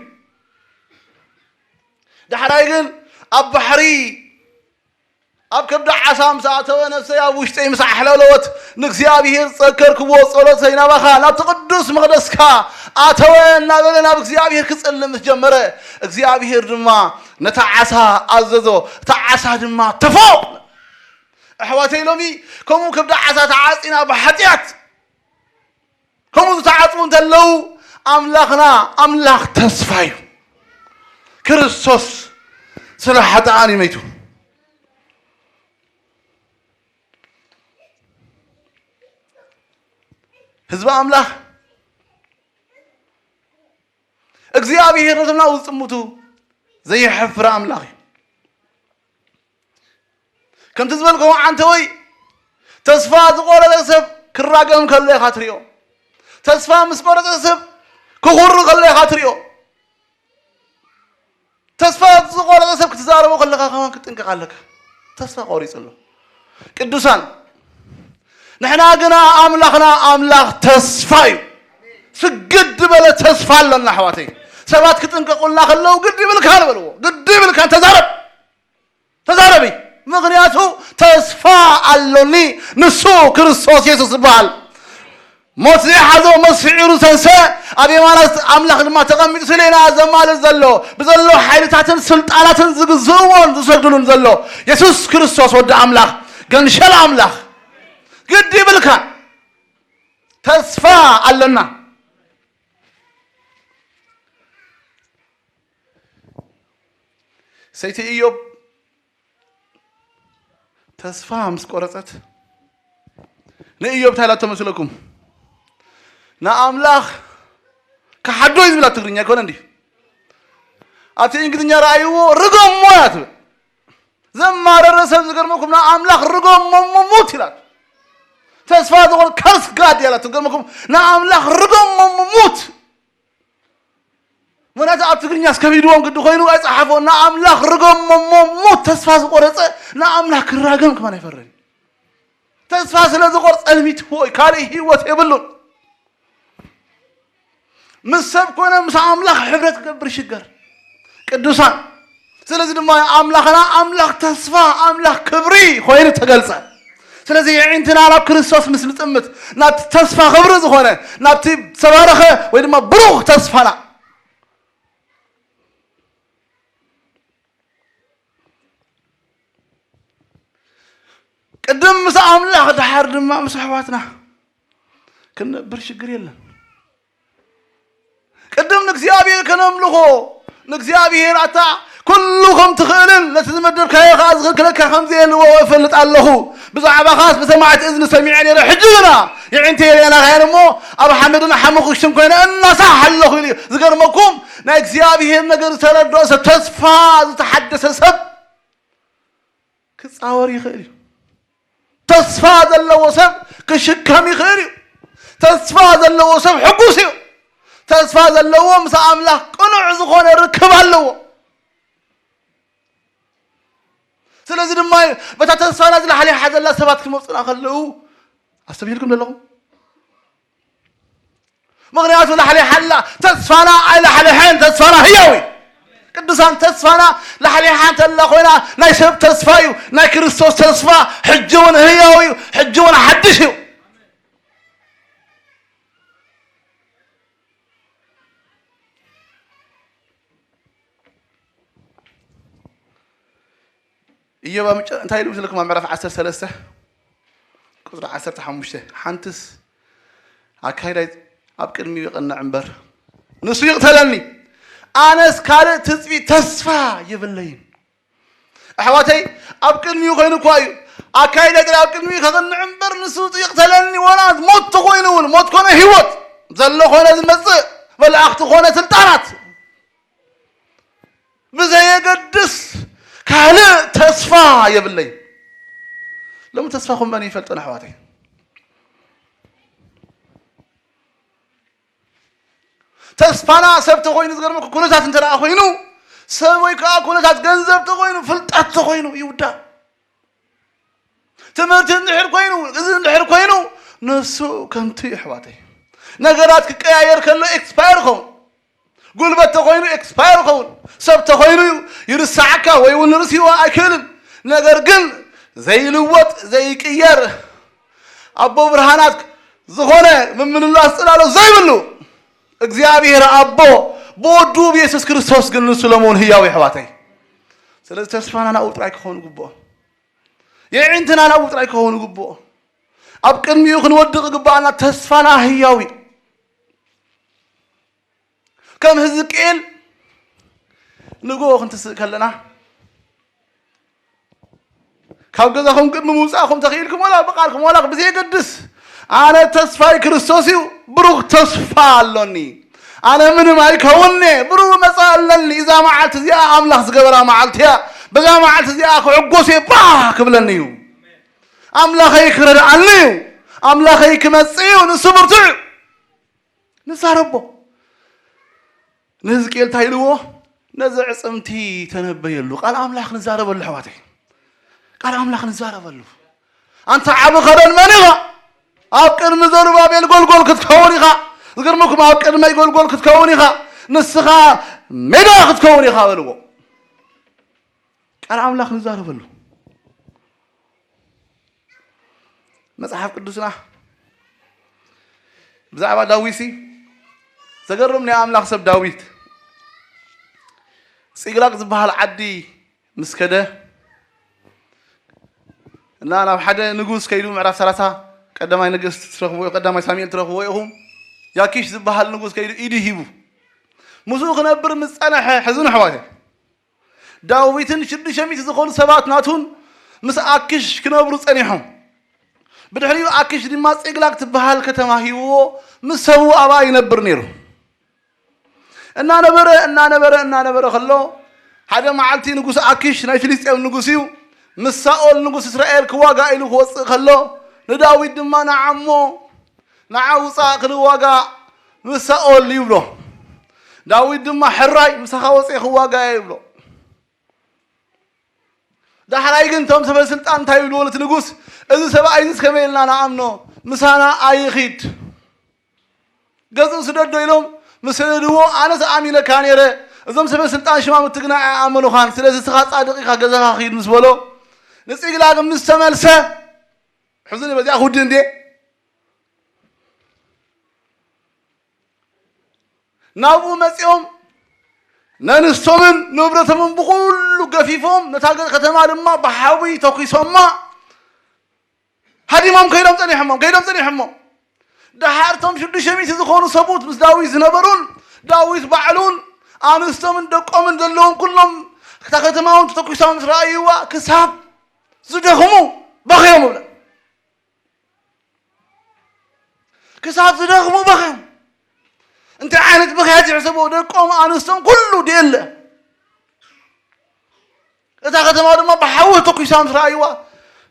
ዳሕራይ ግን ኣብ ባሕሪ ኣብ ከብዲ ዓሳ ምስ ኣተወ፣ ነፍሰይ ኣብ ውሽጠይ ምስ ኣሕለለወት፣ ንእግዚኣብሔር ጸከርክዎ፣ ጸሎተይ ናባኻ፣ ናብቲ ቅዱስ መቕደስካ ኣተወ እናበለ ናብ እግዚኣብሔር ክጸልእ ምስ ጀመረ፣ እግዚኣብሔር ድማ ነታ ዓሳ ኣዘዞ፣ እታ ዓሳ ድማ ተፎ። ኣሕዋተይ፣ ሎሚ ከምኡ ከብዲ ዓሳ ተዓጺና ብሓጢኣት ከምኡ ዝተዓጽዉ እንተለዉ፣ ኣምላኽና ኣምላኽ ተስፋ እዩ። ክርስቶስ ስለ ሓጥኣን እዩ መይቱ። ህዝቢ ኣምላኽ እግዚኣብሔር ነቶም ናብኡ ዝጥምቱ ዘየሕፍር ኣምላኽ እዩ። ከምቲ ዝበልክዎ ዓንተወይ፣ ተስፋ ዝቆረጸ ሰብ ክራገም ከሎ ኢኻ ትሪኦ። ተስፋ ምስ ቆረጸ ሰብ ክኹሪ ከሎ ኢኻ ትሪኦ። ተስፋ ዝቆረጸ ሰብ ክትዛረቦ ከለኻ ከማን ክትጥንቀቕ ኣለካ። ተስፋ ቆሪጹ ኣሎ። ቅዱሳን፣ ንሕና ግና ኣምላኽና ኣምላኽ ተስፋ እዩ። ስግድ ዝበለ ተስፋ ኣሎና ኣሕዋተይ። ሰባት ክጥንቀቑልና ከለዉ ግዲ ይብልካ ንበልዎ። ግዲ ይብልካ ተዛረብ። ተዛረቢ። ምኽንያቱ ተስፋ ኣሎኒ፣ ንሱ ክርስቶስ የሱስ ይበሃል። ሞት ዘይሓዞ ሞት ስዒሩ ተንሰ፣ ኣብ የማናት ኣምላኽ ድማ ተቐሚጡ ስሌና ዘማልድ ዘሎ፣ ብዘሎ ሓይልታትን ስልጣናትን ዝግዝእዎን ዝሰግድሉን ዘሎ የሱስ ክርስቶስ ወዲ ኣምላኽ፣ ገንሸል ኣምላኽ። ግዲ ይብልካ። ተስፋ ኣለና። ሰይቲ ኢዮብ ተስፋ ምስ ቆረጸት ንእዮብ እንታይ ኢላቶ መስለኩም? ንኣምላኽ ክሓዶ እዩ ዝብላ ትግርኛ ኣይኮነ እንዲ። ኣብቲ እንግሊዝኛ ረኣይዎ ርገሞ እያ ትብል። ዘማረረ ሰብ ዝገርመኩም ንኣምላኽ ርገሞ እሞ ሙት ኢላቶ። ተስፋ ዝኾነ ከርስ ጋድ እያ ኢላቶ። ዝገርመኩም ንኣምላኽ ርገሞ እሞ ሙት። ምክንያቱ ኣብ ትግርኛ እስከቢድዎም ግዲ ኮይኑ ኣይፀሓፎ። ንኣምላኽ ርገሞ እሞ ሙት። ተስፋ ዝቆረፀ ንኣምላኽ ክራገም ከማን ኣይፈርን። ተስፋ ስለ ዝቆርፅ ጸልሚትዎ እዩ። ካልእ ህይወት የብሉን። ምስ ሰብ ኮነ ምስ ኣምላኽ ሕብረት ክገብር ይሽገር። ቅዱሳን፣ ስለዚ ድማ ኣምላኽና ኣምላኽ ተስፋ፣ ኣምላኽ ክብሪ ኮይኑ ተገልጸ። ስለዚ የዒንትና ናብ ክርስቶስ ምስ ንጥምት፣ ናብቲ ተስፋ ክብሪ ዝኾነ፣ ናብቲ ዝተባረኸ ወይ ድማ ብሩኽ ተስፋና ቅድም ምስ ኣምላኽ ድሓር ድማ ምስ ኣሕዋትና ክንነብር ሽግር የለን። ቅድም ንእግዚኣብሔር ከነምልኾ፣ ንእግዚኣብሔር ኣታ ኩሉ ከም ትኽእልን ነቲ ዝመደብካዮ ከኣ ዝኽልክለካ ከም ዘየልዎ እፈልጥ ኣለኹ። ብዛዕባኻስ ብሰማዕቲ እዝኒ ሰሚዐ ነይረ፣ ሕጂ ግና የዒንተይ ርኤናኻየን እሞ ኣብ ሓመድን ሓሙኽሽትን ኮይነ እናሳሕ ኣለኹ ኢሉ እዩ። ዝገርመኩም ናይ እግዚኣብሔር ነገር ዝተረድኦ ሰብ፣ ተስፋ ዝተሓደሰ ሰብ ክጻወር ይኽእል እዩ። ተስፋ ዘለዎ ሰብ ክሽከም ይኽእል እዩ። ተስፋ ዘለዎ ሰብ ሕጉስ እዩ። ተስፋ ዘለዎ ምስ ኣምላኽ ቅኑዕ ዝኾነ ርክብ ኣለዎ። ስለዚ ድማ እዩ በታ ተስፋና ዝለሓሊሓ ዘላ ሰባት ክመፁና ከለዉ ኣስተብሂልኩም ዘለኹም። ምኽንያቱ ላሕሊሓ ኣላ። ተስፋና ኣይላሕልሐን። ተስፋና ህያው እዩ። ቅዱሳን፣ ተስፋና ላሕሊሓ እንተላ ኮይና ናይ ሰብ ተስፋ እዩ። ናይ ክርስቶስ ተስፋ ሕጂ እውን ህያው እዩ። ሕጂ እውን ሓድሽ እዩ። ኢዮብ ኣብ ምጨ-፣ እንታይ ኢሉ ምስለኩም ኣብ ምዕራፍ ዓሰርተ ሰለስተ ቁጽሪ ዓሰርተ ሓሙሽተ፣ ሓንትስ ኣካይዳይ ኣብ ቅድሚኡ ይቐንዕ እምበር፣ ንሱ ይቕተለኒ፣ ኣነስ ካልእ ትጽቢት ተስፋ የብለይን። ኣሕዋተይ፣ ኣብ ቅድሚኡ ኮይኑ እኳ እዩ ኣካይዳይ ጥራይ ኣብ ቅድሚኡ ከቕንዕ እምበር፣ ንሱ ይቕተለኒ፣ ወላ ሞት ተኾይኑ እውን፣ ሞት ኮነ ህይወት፣ ዘሎ ኮነ ዝመጽእ፣ መላእኽቲ ኮነ ስልጣናት፣ ብዘየገድስ ካልእ ተስፋ የብለይ። ሎሚ ተስፋኹም መን ይፈልጦ ኣሕዋተይ? ተስፋና ሰብ ተኾይኑ፣ ዝገርመኩ ኩነታት እንተ ደኣ ኮይኑ፣ ሰብ ወይ ከዓ ኩነታት ገንዘብ ተኾይኑ፣ ፍልጠት ተኾይኑ ይውዳእ። ትምህርቲ እንድሕር ኮይኑ፣ እዚ እንድሕር ኮይኑ፣ ንሱ ከምቲ እዩ ኣሕዋተይ። ነገራት ክቀያየር ከሎ ኤክስፓየር ይኸውን። ጉልበት ተኾይኑ ኤክስፓየር ይኸውን። ሰብ ተኾይኑ ይርስዓካ ወይ እውን ርእሲዎ ኣይክእልን። ነገር ግን ዘይልወጥ ዘይቅየር ኣቦ ብርሃናት ዝኾነ ምምልላስ ጽላሎ ዘይብሉ እግዚኣብሔር ኣቦ ብወዱ ብየሱስ ክርስቶስ ግን ንሱ ሎሚ እውን ህያው የሕዋተይ። ስለዚ ተስፋና ናብኡ ጥራይ ክኸውን ይግብኦ። የዒንትና ናብኡ ጥራይ ክኸውን ይግብኦ። ኣብ ቅድሚኡ ክንወድቕ ይግብኣና። ተስፋና ህያው እዩ። ከም ህዝቅኤል ንግሆ ክንትስእ ከለና ካብ ገዛኹም ቅድሚ ምውፃእኹም ተኽኢልኩም ወላ ብቓልኩም ወላ ብዘየገድስ ኣነ ተስፋይ ክርስቶስ እዩ። ብሩኽ ተስፋ ኣሎኒ። ኣነ ምንም ኣይከውን'የ። ብሩህ መጻኢ ኣለኒ። እዛ መዓልቲ እዚኣ ኣምላኽ ዝገበራ መዓልቲ እያ። በዛ መዓልቲ እዚኣ ክዕጎስ እየ። ባህ ክብለኒ እዩ። ኣምላኸይ ክረድኣኒ እዩ። ኣምላኸይ ክመጽእ እዩ። ንሱ ብርቱዕ እዩ። ንዛረቦ። ንህዝቅኤል እንታይ ኢልዎ? ነዚ ዕጽምቲ ተነበየሉ። ቃል ኣምላኽ ንዛረበሉ ኣሕዋተይ። ቃል ኣምላኽ ንዛረበሉ። ኣንታ ዓቢ ኸረን መን ኢኻ? ኣብ ቅድሚ ዘሩባቤል ጎልጎል ክትከውን ኢኻ። ዝገርመኩም ኣብ ቅድመይ ጎልጎል ክትከውን ኢኻ። ንስኻ ሜዳ ክትከውን ኢኻ በልዎ። ቃል ኣምላኽ ንዛረበሉ። መጽሓፍ ቅዱስና ብዛዕባ ዳዊትሲ ዘገርም ናይ ኣምላኽ ሰብ ዳዊት ጺቅላግ ዝበሃል ዓዲ ምስ ከደ እና ናብ ሓደ ንጉስ ከይዱ ምዕራፍ ሰላሳ ቀዳማይ ነገስት ትረኽብዎ፣ ቀዳማይ ሳሙኤል ትረኽብዎ ኢኹም። ያኪሽ ዝበሃል ንጉስ ከይዱ ኢዱ ሂቡ ምስኡ ክነብር ምስ ጸነሐ ሕዝኑ ኣሕዋተ ዳዊትን ሽዱሽተ ሚእቲ ዝኾኑ ሰባት ናቱን ምስ ኣኪሽ ክነብሩ ጸኒሖም። ብድሕሪኡ ኣኪሽ ድማ ጺቅላግ ትበሃል ከተማ ሂብዎ፣ ምስ ሰብኡ ኣብኣ ይነብር ነይሩ። እናነበረ፣ እናነበረ፣ እናነበረ ከሎ፣ ሓደ መዓልቲ ንጉስ ኣኪሽ ናይ ፊልስጤም ንጉስ እዩ፣ ምስ ሳኦል ንጉስ እስራኤል ክዋጋእ ኢሉ ክወጽእ ከሎ፣ ንዳዊት ድማ ንዓሞ፣ ንዓ ውጻእ ክንዋጋእ ምስ ሳኦል ይብሎ። ዳዊት ድማ ሕራይ ምሳኻ ወጽኤ ክዋጋእ እየ ይብሎ። ዳሕራይ ግን እቶም ሰበ ስልጣን እንታይ ይብልዎ ነቲ ንጉስ፣ እዚ ሰብኣይ እዚ ከመይ ኢልና ንኣምኖ? ምሳና ኣይኺድ። ገዝኡ ስደዶ ኢሎም ምስ ሰደድዎ፣ ኣነስ ኣሚነካ ነይረ፣ እዞም ሰበ ስልጣን ሽማም ትግና ኣይኣመኑኻን፣ ስለዚ እስኻ ጻድቕ ኢኻ፣ ገዛኻ ኺድ ምስ በሎ፣ ንጺግላግ ምስ ተመልሰ፣ ሕዙኒ በዚኣ ክውዲ እንዴ ናብኡ መጺኦም ነንስቶምን ንብረቶምን ብኹሉ ገፊፎም ነታ ገ- ከተማ ድማ ብሓዊ ተኩሶማ ሃዲሞም ከይዶም ጸኒሖሞም ከይዶም ጸኒሖሞም። ደሓር እቶም ሽዱሽተ ሚእቲ ዝኾኑ ሰብኡት ምስ ዳዊት ዝነበሩን ዳዊት ባዕሉን ኣንስቶምን ደቆምን ዘለዎም ኩሎም እታ ከተማ እውን ተተኩሳ ምስ ረኣይዋ ክሳብ ዝደኽሙ በኽዮም እብለ። ክሳብ ዝደኽሙ በኽዮም። እንታይ ዓይነት ብኽያት ይሕሰቦ? ደቆም ኣንስቶም ኩሉ ድየለ። እታ ከተማ ድማ ብሓዊ ተኩሳ ምስ ረኣይዋ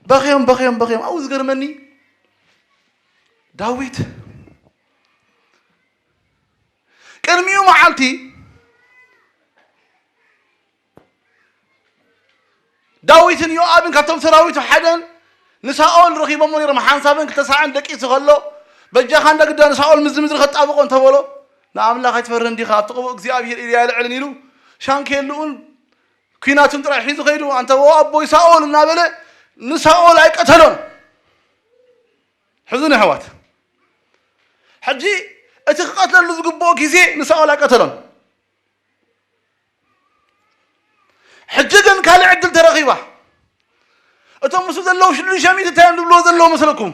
በኽዮም በኽዮም በኽዮም። ኣብኡ ዝገርመኒ ዳዊት ቅድሚኡ መዓልቲ ዳዊትን ዮኣብን ካብቶም ሰራዊቱ ሓደን ንሳኦል ረኺቦሞ ነይሮም። ሓንሳብን ክልተ ሳዕን ደቂሱ ከሎ በጃኻ እንዳ ግዳ ንሳኦል ምዚ ምድሪ ከጣብቆ እንተበሎ ንኣምላኽ ኣይትፈርህን ዲኻ ኣብቲ ቅቡእ እግዚኣብሔር ኢልያ ኣይልዕልን ኢሉ ሻንኬልኡን ኲናቱን ጥራይ ሒዙ ከይዱ ኣንተ ኣቦይ ሳኦል እናበለ ንሳኦል ኣይቀተሎን። ሕዙን ኣሕዋት ሕጂ እቲ ክቐትለሉ ዝግብኦ ግዜ ንሳኦል ኣይቀተሎን። ሕጂ ግን ካልእ ዕድል ተረኺባ። እቶም ምስኡ ዘለዉ ሽዱሽተ ሚእቲ እንታይ እዮም ዝብልዎ ዘለዉ መስለኩም?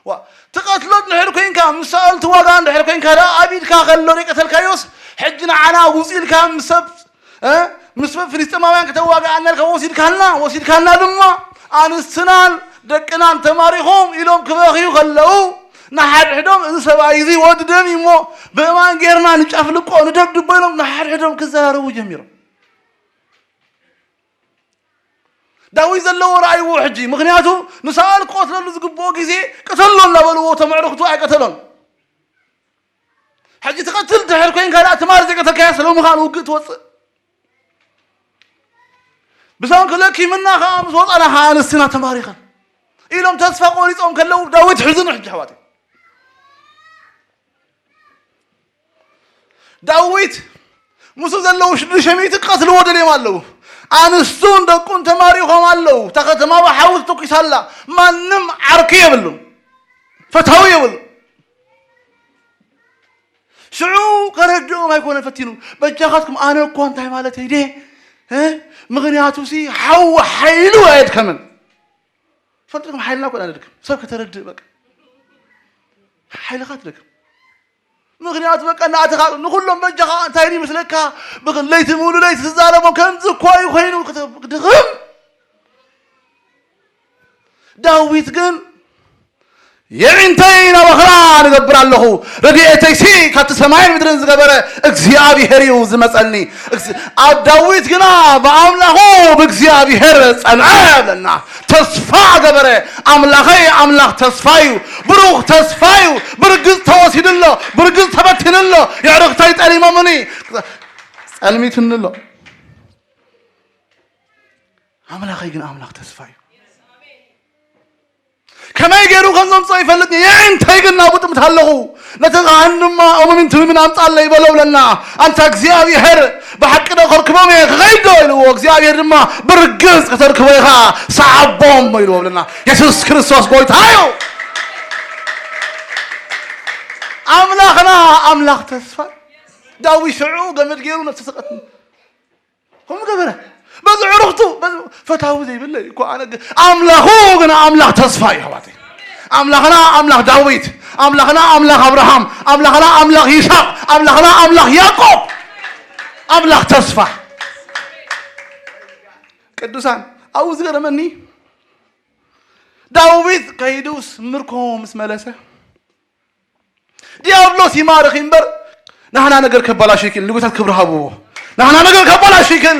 ዋ ትቐትሎ እንድሕር ኮይንካ ምስ ሳኦል ትዋጋ እንድሕር ኮይንካ ደኣ ኣብ ኢድካ ከሎ ዘይቀተልካዮስ ሕጂ ንዓና ውፅ ኢልካ ምስ ሰብ እ? ምስ ሰብ ፍልስጤማውያን ከተዋግኣና ኢልካ ወሲድካልና ወሲድካልና ድማ ኣንስትናን ደቅናን ተማሪኾም ኢሎም ክበኽዩ ከለዉ ንሓድሕዶም እዚ ሰብኣይ እዚ ወዲ ደም እዩ እሞ ብእማን ጌርና ንጨፍልቆ ንደብድቦ ኢሎም ንሓድሕዶም ክዘራረቡ ጀሚሮም። ዳዊት ዘለዎ ረኣይዎ ሕጂ ምክንያቱ ንሳኦል ክቐትለሉ ዝግብኦ ግዜ ቅተሎ እናበልዎ ተምዕርክቱ ኣይቀተሎን። ሕጂ ትቐትል ድሕር ኮይንካ ደኣ ትማር ዘይቀተልካያ ስለ ምዃን ውግእ ትወፅእ ብሰንኪ ለኪምና ከዓ ምስ ወፃና ከዓ ኣንስትና ተማሪኸን ኢሎም ተስፋ ቆሪፆም ከለዉ ዳዊት ሕዝኑ ሕጂ ኣሕዋተይ ዳዊት ምስኡ ዘለዉ ሽዱሽተ ሚእቲ ክቐትልዎ ደልዮም ኣለዉ ኣንስቱን ደቁን ተማሪኾም ኣለዉ እታ ከተማ ብሓዊ ተተኲሳ ኣላ ማንም ዓርኪ የብሉን ፈታዊ የብሉን ሽዑ ከረድኦም ኣይኮነ ፈቲኑ በጃኻትኩም ኣነ እኳ እንታይ ማለት እይደ ምኽንያቱ ሲ ሓዊ ሓይሉ ኣየድከምን ፈልጥኩም ሓይልና ኮን ኣነድክም ሰብ ከተረድእ በቃ ሓይልኻ ትደክም ምኽንያቱ በቃ እናኣተኻ ንኩሎም በጃኻ እንታይ ይመስለካ ብክን ለይቲ ሙሉ ለይቲ ትዛረቦ ከምዚ እኳ እዩ ኮይኑ ክትድኽም ዳዊት ግን የዒንተይ ናብ ኣኽራን እገብር ኣለኹ፣ ረድኤተይሲ ካብቲ ሰማይን ምድርን ዝገበረ እግዚኣብሄር እዩ ዝመጸኒ። ኣብ ዳዊት ግና ብኣምላኹ ብእግዚኣብሄር ጸንዐ ይብለና። ተስፋ ገበረ። ኣምላኸይ ኣምላኽ ተስፋ እዩ፣ ብሩኽ ተስፋ እዩ። ብርግጽ ተወሲዱ ኣሎ፣ ብርግጽ ተበቲኑ ኣሎ። የዕርኽተይ ጠሊሞምኒ፣ ጸልሚቱኒ ኣሎ። ኣምላኸይ ግን ኣምላኽ ተስፋ እዩ። ከመይ ገይሩ ከም ዘምፅኦ ይፈልጥ እየ። እንታይ ግን ናብኡ ጥምት ኣለኹ። ነቲ ካህን ድማ እሙምን ትምምን ኣምፃለይ በሎ ብለና። ኣንታ እግዚኣብሔር ብሓቂ ዶ ከርክቦም እየ ክኸይድ ዶ ኢልዎ። እግዚኣብሔር ድማ ብርግፅ ከተርክቦ ኢኻ ሰዓቦም ኢልዎ ብለና። የሱስ ክርስቶስ ጎይታ እዩ። ኣምላኽና ኣምላኽ ተስፋ እዩ። ዳዊት ሽዑ ገመድ ገይሩ ነብሱ ተቐትሉ። ከምኡ ገበረ። በዚ ዕሩኽቱ በዚ ፈታዊ ዘይብለይ እኮ ኣነ ግ- ኣምላኹ ግን ኣምላኽ ተስፋ እዩ ኣሕዋተይ። ኣምላኽና ኣምላኽ ዳዊት፣ ኣምላኽና ኣምላኽ ኣብርሃም፣ ኣምላኽና ኣምላኽ ይስሐቅ፣ ኣምላኽና ኣምላኽ ያዕቆብ፣ ኣምላኽ ተስፋ። ቅዱሳን ኣብኡ ዝገረመኒ ዳዊት ከይዱስ ምርኮ ምስ መለሰ፣ ዲያብሎስ ይማርኽ እምበር፣ ናህና ነገር ከባላሽ ይክእል፣ ንጉታት ክብሪ ሃብዎ። ናህና ነገር ከባላሽ ይክእል።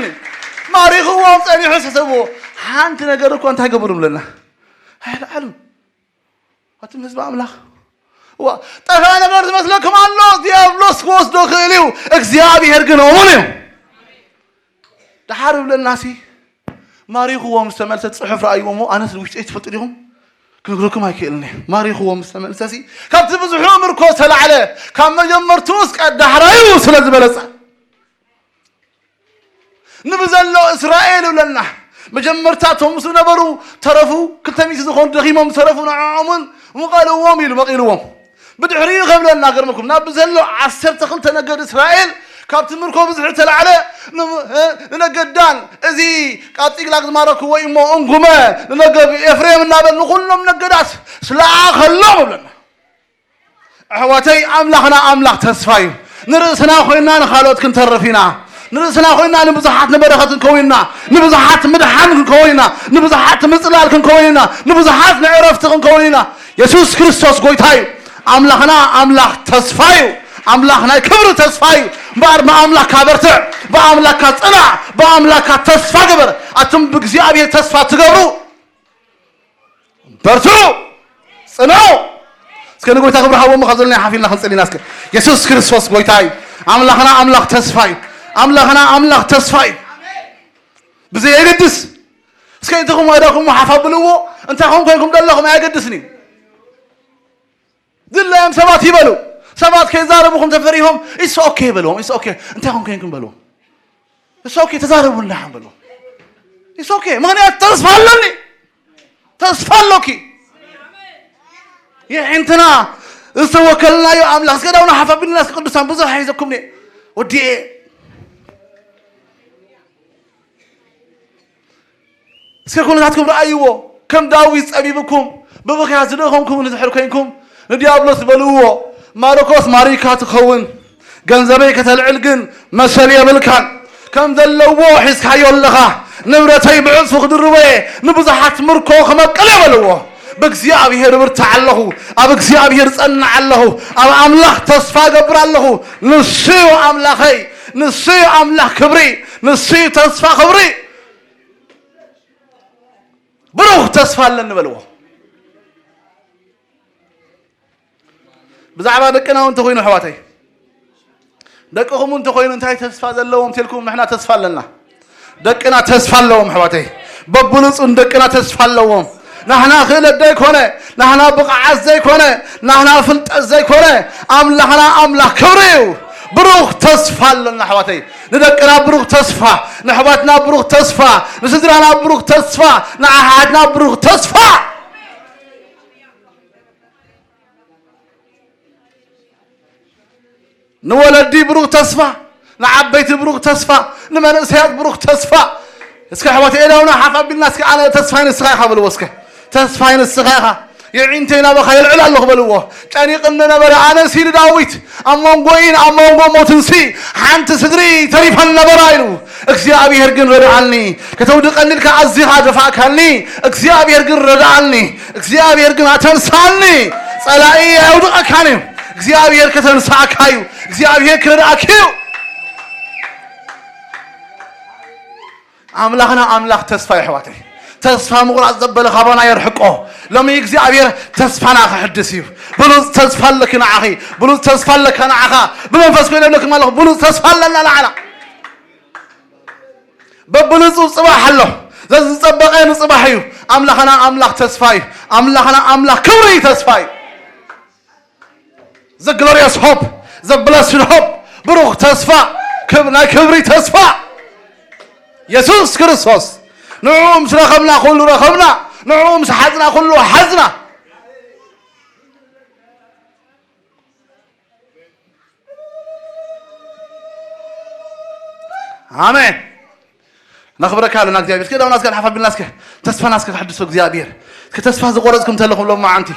ማሪኽዎም ጸኒሑ፣ ሕሰብዎ። ሓንቲ ነገር እኮ እንታይ ገበሩ ብለና? ኣይልዓሉን። ኣቱም ህዝቢ ኣምላኽ፣ ዋ፣ ጠፋ ነገር ዝመስለኩም ኣሎ፣ ዲያብሎስ ክወስዶ ክእል እዩ፣ እግዚኣብሔር ግን እሙን እዩ። ደሓር ብለናሲ፣ ማሪኽዎም ዝተመልሰ ጽሑፍ ረኣይዎ እሞ፣ ኣነስ ውሽጠይ ትፈልጡ ዲኹም? ክነግረኩም ኣይክእልን እየ። ማሪኽዎም ዝተመልሰሲ፣ ካብቲ ብዙሑ ምርኮ ዝተላዕለ፣ ካብ መጀመርትኡስ ቀዳሕራዩ ስለ ዝበለጸ። ንብዘሎ እስራኤል ይብለና። መጀመርታ እቶም ምስኡ ነበሩ ተረፉ፣ ክልተ ሚእቲ ዝኾኑ ደኺሞም ዝተረፉ ንዕኦምን ምቐልዎም ኢሉ መቒልዎም። ብድሕሪኡ ከብለና ገርመኩም፣ ናብ ብዘሎ ዓሰርተ ክልተ ነገድ እስራኤል ካብቲ ምርኮ ብዝሒ ተላዕለ ን-፣ እ፣ ንነገድ ዳን፣ እዚ ካብ ጺቅላግ ዝማረክዎ እሞ እንጉመ፣ ንነገድ ኤፍሬም እናበል ንኹሎም ነገዳት ስለኣኸሎም ይብለና። ኣሕዋተይ፣ ኣምላኽና ኣምላኽ ተስፋ እዩ። ንርእስና ኮይንና ንኻልኦት ክንተርፍ ኢና። ንርእስና ኮይንና ንብዙሓት ንበረኸት ክንከውን ኢና። ንብዙሓት ምድሓን ክንከውን ኢና። ንብዙሓት ምጽላል ክንከውን ኢና። ንብዙሓት ንዕረፍቲ ክንከውን ኢና። የሱስ ክርስቶስ ጎይታ እዩ። ኣምላኽና ኣምላኽ ተስፋ እዩ። ኣምላኽ ናይ ክብሪ ተስፋ እዩ። እምበኣር ብኣምላኽካ በርትዕ፣ ብኣምላኽካ ጽናዕ፣ ብኣምላኽካ ተስፋ ግበር። ኣቱም ብእግዚኣብሔር ተስፋ ትገብሩ፣ በርትዑ፣ ጽንዑ። እስከ ንጎይታ ክብሪ ሃቦ እሞ ካብ ዘለና ሓፍ ኢልና ክንጽሊ ኢና እስከ። የሱስ ክርስቶስ ጎይታ እዩ። ኣምላኽና ኣምላኽ ተስፋ እዩ። ኣምላኽና ኣምላኽ ተስፋ እዩ። ብዘየገድስ፣ እስከ እንተኹም ኣእዳኹም ሓፍ ኣብልዎ፣ እንታይ ኹም ኮይንኩም ዘለኹም ኣየገድስን እዩ። ድላዮም ሰባት ይበሉ። ሰባት ከይዛረቡኹም ተፈሪሆም፣ "It's okay" በልዎም፣ "It's okay። እንታይ ኹም ኮይንኩም?" በልዎም። "It's okay፣ ተዛረቡልና" በልዎም። "It's okay፣ ምኽንያት ተስፋ ኣለኒ።" ተስፋ ኣሎኪ። የዒንትና ዝተወከልናዮ ኣምላኽ። እስከ ዳውና ሓፍ ኣቢልና እስከ ቅዱሳን፣ ብዙሕ ኣይዘኩም እየ። ወዲኤ። እስከ ኩነታትኩም ረኣይዎ። ከም ዳዊት ጸቢብኩም፣ ብብኽያት ዝደኸምኩም እንድሕር ኮይንኩም፣ ንዲያብሎስ በልዎ፣ "ማርኮስ ማሪካ ትኸውን፣ ገንዘበይ ከተልዕል ግን መሰል የብልካን። ከም ዘለዎ ሒዝካዮ ኣለኻ። ንብረተይ ብዕጽፉ ክድርቦ እየ፣ ንብዙሓት ምርኮ ክመቅል እየ" በልዎ። "ብእግዚኣብሔር እብርታዕ ኣለኹ፣ ኣብ እግዚኣብሔር ጸንዕ ኣለኹ፣ ኣብ ኣምላኽ ተስፋ እገብር ኣለኹ። ንሱ እዩ ኣምላኸይ፣ ንሱ እዩ ኣምላኽ ክብሪ፣ ንሱ እዩ ተስፋ ክብሪ። ብሩኽ ተስፋ ኣለኒ" በልዎ። ብዛዕባ ደቅና እውን እንተኾይኑ ኣሕዋተይ፣ ደቅኹም እውን እንተኾይኑ እንታይ ተስፋ ዘለዎም ተልኩም፣ ንሕና ተስፋ ኣለና። ደቅና ተስፋ ኣለዎም ኣሕዋተይ። በብሉጹን ደቅና ተስፋ ኣለዎም። ናህና ክእለት ዘይኮነ፣ ናህና ብቕዓት ዘይኮነ፣ ናህና ፍልጠት ዘይኮነ፣ ኣምላኽና ኣምላኽ ክብሪ እዩ። ብሩኽ ተስፋ ኣለና ኣሕዋተይ። ንደቅና ብሩኽ ተስፋ፣ ንኣሕዋትና ብሩኽ ተስፋ፣ ንስድራና ብሩኽ ተስፋ፣ ንኣሓትና ብሩኽ ተስፋ። ንወለዲ ብሩኽ ተስፋ፣ ንዓበይቲ ብሩኽ ተስፋ፣ ንመንእሰያት ብሩኽ ተስፋ። እስከ ኣሕዋተይ፣ ኢዳውና ሓፍ ኣቢልና እስከ፣ "ኣነ ተስፋይ ንስኻ ኢኻ" በልዎ እስከ። "ተስፋይ ንስኻ ኢኻ፣ የዒንተይ ናባኻ የልዕል ኣለኹ" በልዎ። "ጨኒቕኒ ነበረ ኣነስ" ኢሉ ዳዊት፣ "ኣብ መንጎይን ኣብ መንጎ ሞትንሲ ሓንቲ ስድሪ ተሪፈን ነበራ" ኢሉ። "እግዚኣብሔር ግን ረድኣኒ፣ ከተውድቐኒ ኢልካ ኣዚኻ ደፋእካኒ፣ እግዚኣብሔር ግን ረድኣኒ፣ እግዚኣብሔር ግን ኣተንሳኒ። ጸላኢ ኣየውድቐካን እዩ፣ እግዚኣብሔር ከተንሳእካ እዩ፣ እግዚኣብሔር ክረድኣኪ እዩ።" ኣምላኽና ኣምላኽ ተስፋ እዩ ኣሕዋተይ። ተስፋ ምቑራጽ ዘበለ ካባና የርሕቆ። ሎሚ እግዚኣብሔር ተስፋና ክሕድስ እዩ። ብሉጽ ተስፋ ኣለኪ ንዓኺ፣ ብሉጽ ተስፋ ኣለካ ንዓኻ። ብመንፈስ ኮይኑ ኣለኩም ኣለኹ፣ ብሉጽ ተስፋ ኣለና ንዓና። በብሉጹ ጽባሕ ኣሎ። ዘዝጸበቐ ንጽባሕ እዩ። ኣምላኽና ኣምላኽ ተስፋ እዩ። ኣምላኽና ኣምላኽ ክብሪ እዩ፣ ተስፋ እዩ። The glorious hope, the blessed hope፣ ብሩኽ ተስፋ፣ ክብ-፣ ናይ ክብሪ ተስፋ። የሱስ ክርስቶስ፣ ንዕኡ ምስ ረኸብና ኩሉ ረኸብና፣ ንዕኡ ምስ ሓዝና ኩሉ ሓዝና። ኣሜን። ነኽብረካ ኣለና እግዚኣብሔር። እስከ ዳውና እስከ ሓፍ ኣቢልና እስከ ተስፋና እስከ ክሕድሶ እግዚኣብሔር። እስከ ተስፋ ዝቆረጽኩም እንተለኹም ሎም መዓንቲ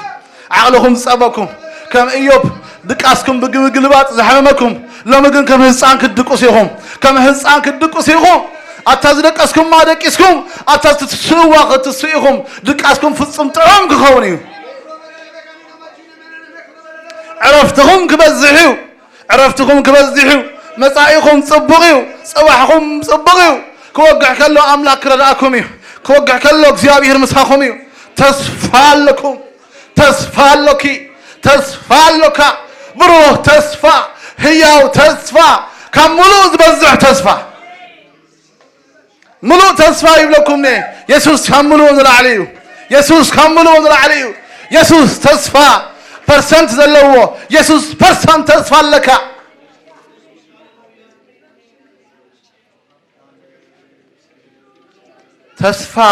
ዓቕልኹም ዝጸበኩም ከም ኢዮብ ድቃስኩም ብግልባጥ ዘሕመመኩም ሎሚ ግን ከም ህፃን ክትድቅሱ ኢኹም። ከም ህፃን ክትድቅሱ ኢኹም። ኣታ ዝደቀስኩማ ደቂስኩም፣ ኣታ ትስእዋ ክትስኡ ኢኹም። ድቃስኩም ፍጹም ጥዑም ክኸውን እዩ። ዕረፍትኹም ክበዝሕ እዩ። ዕረፍትኹም ክበዝሕ እዩ። መጻኢኹም ጽቡቕ እዩ። ጽባሕኹም ጽቡቕ እዩ። ክወግሕ ከሎ ኣምላኽ ክረድኣኩም እዩ። ክወግሕ ከሎ እግዚኣብሔር ምሳኹም እዩ። ተስፋ ኣለኩም። ተስፋ ኣሎኪ። ተስፋ ኣሎካ። ብሩህ ተስፋ። ህያው ተስፋ። ካብ ምሉእ ዝበዝሕ ተስፋ። ምሉእ ተስፋ ይብለኩም እየ። የሱስ ካብ ምሉእ ንላዕሊ እዩ። የሱስ ካብ ምሉእ ንላዕሊ እዩ። የሱስ ተስፋ ፐርሰንት ዘለዎ፣ የሱስ ፐርሰንት ተስፋ ኣለካ። ተስፋ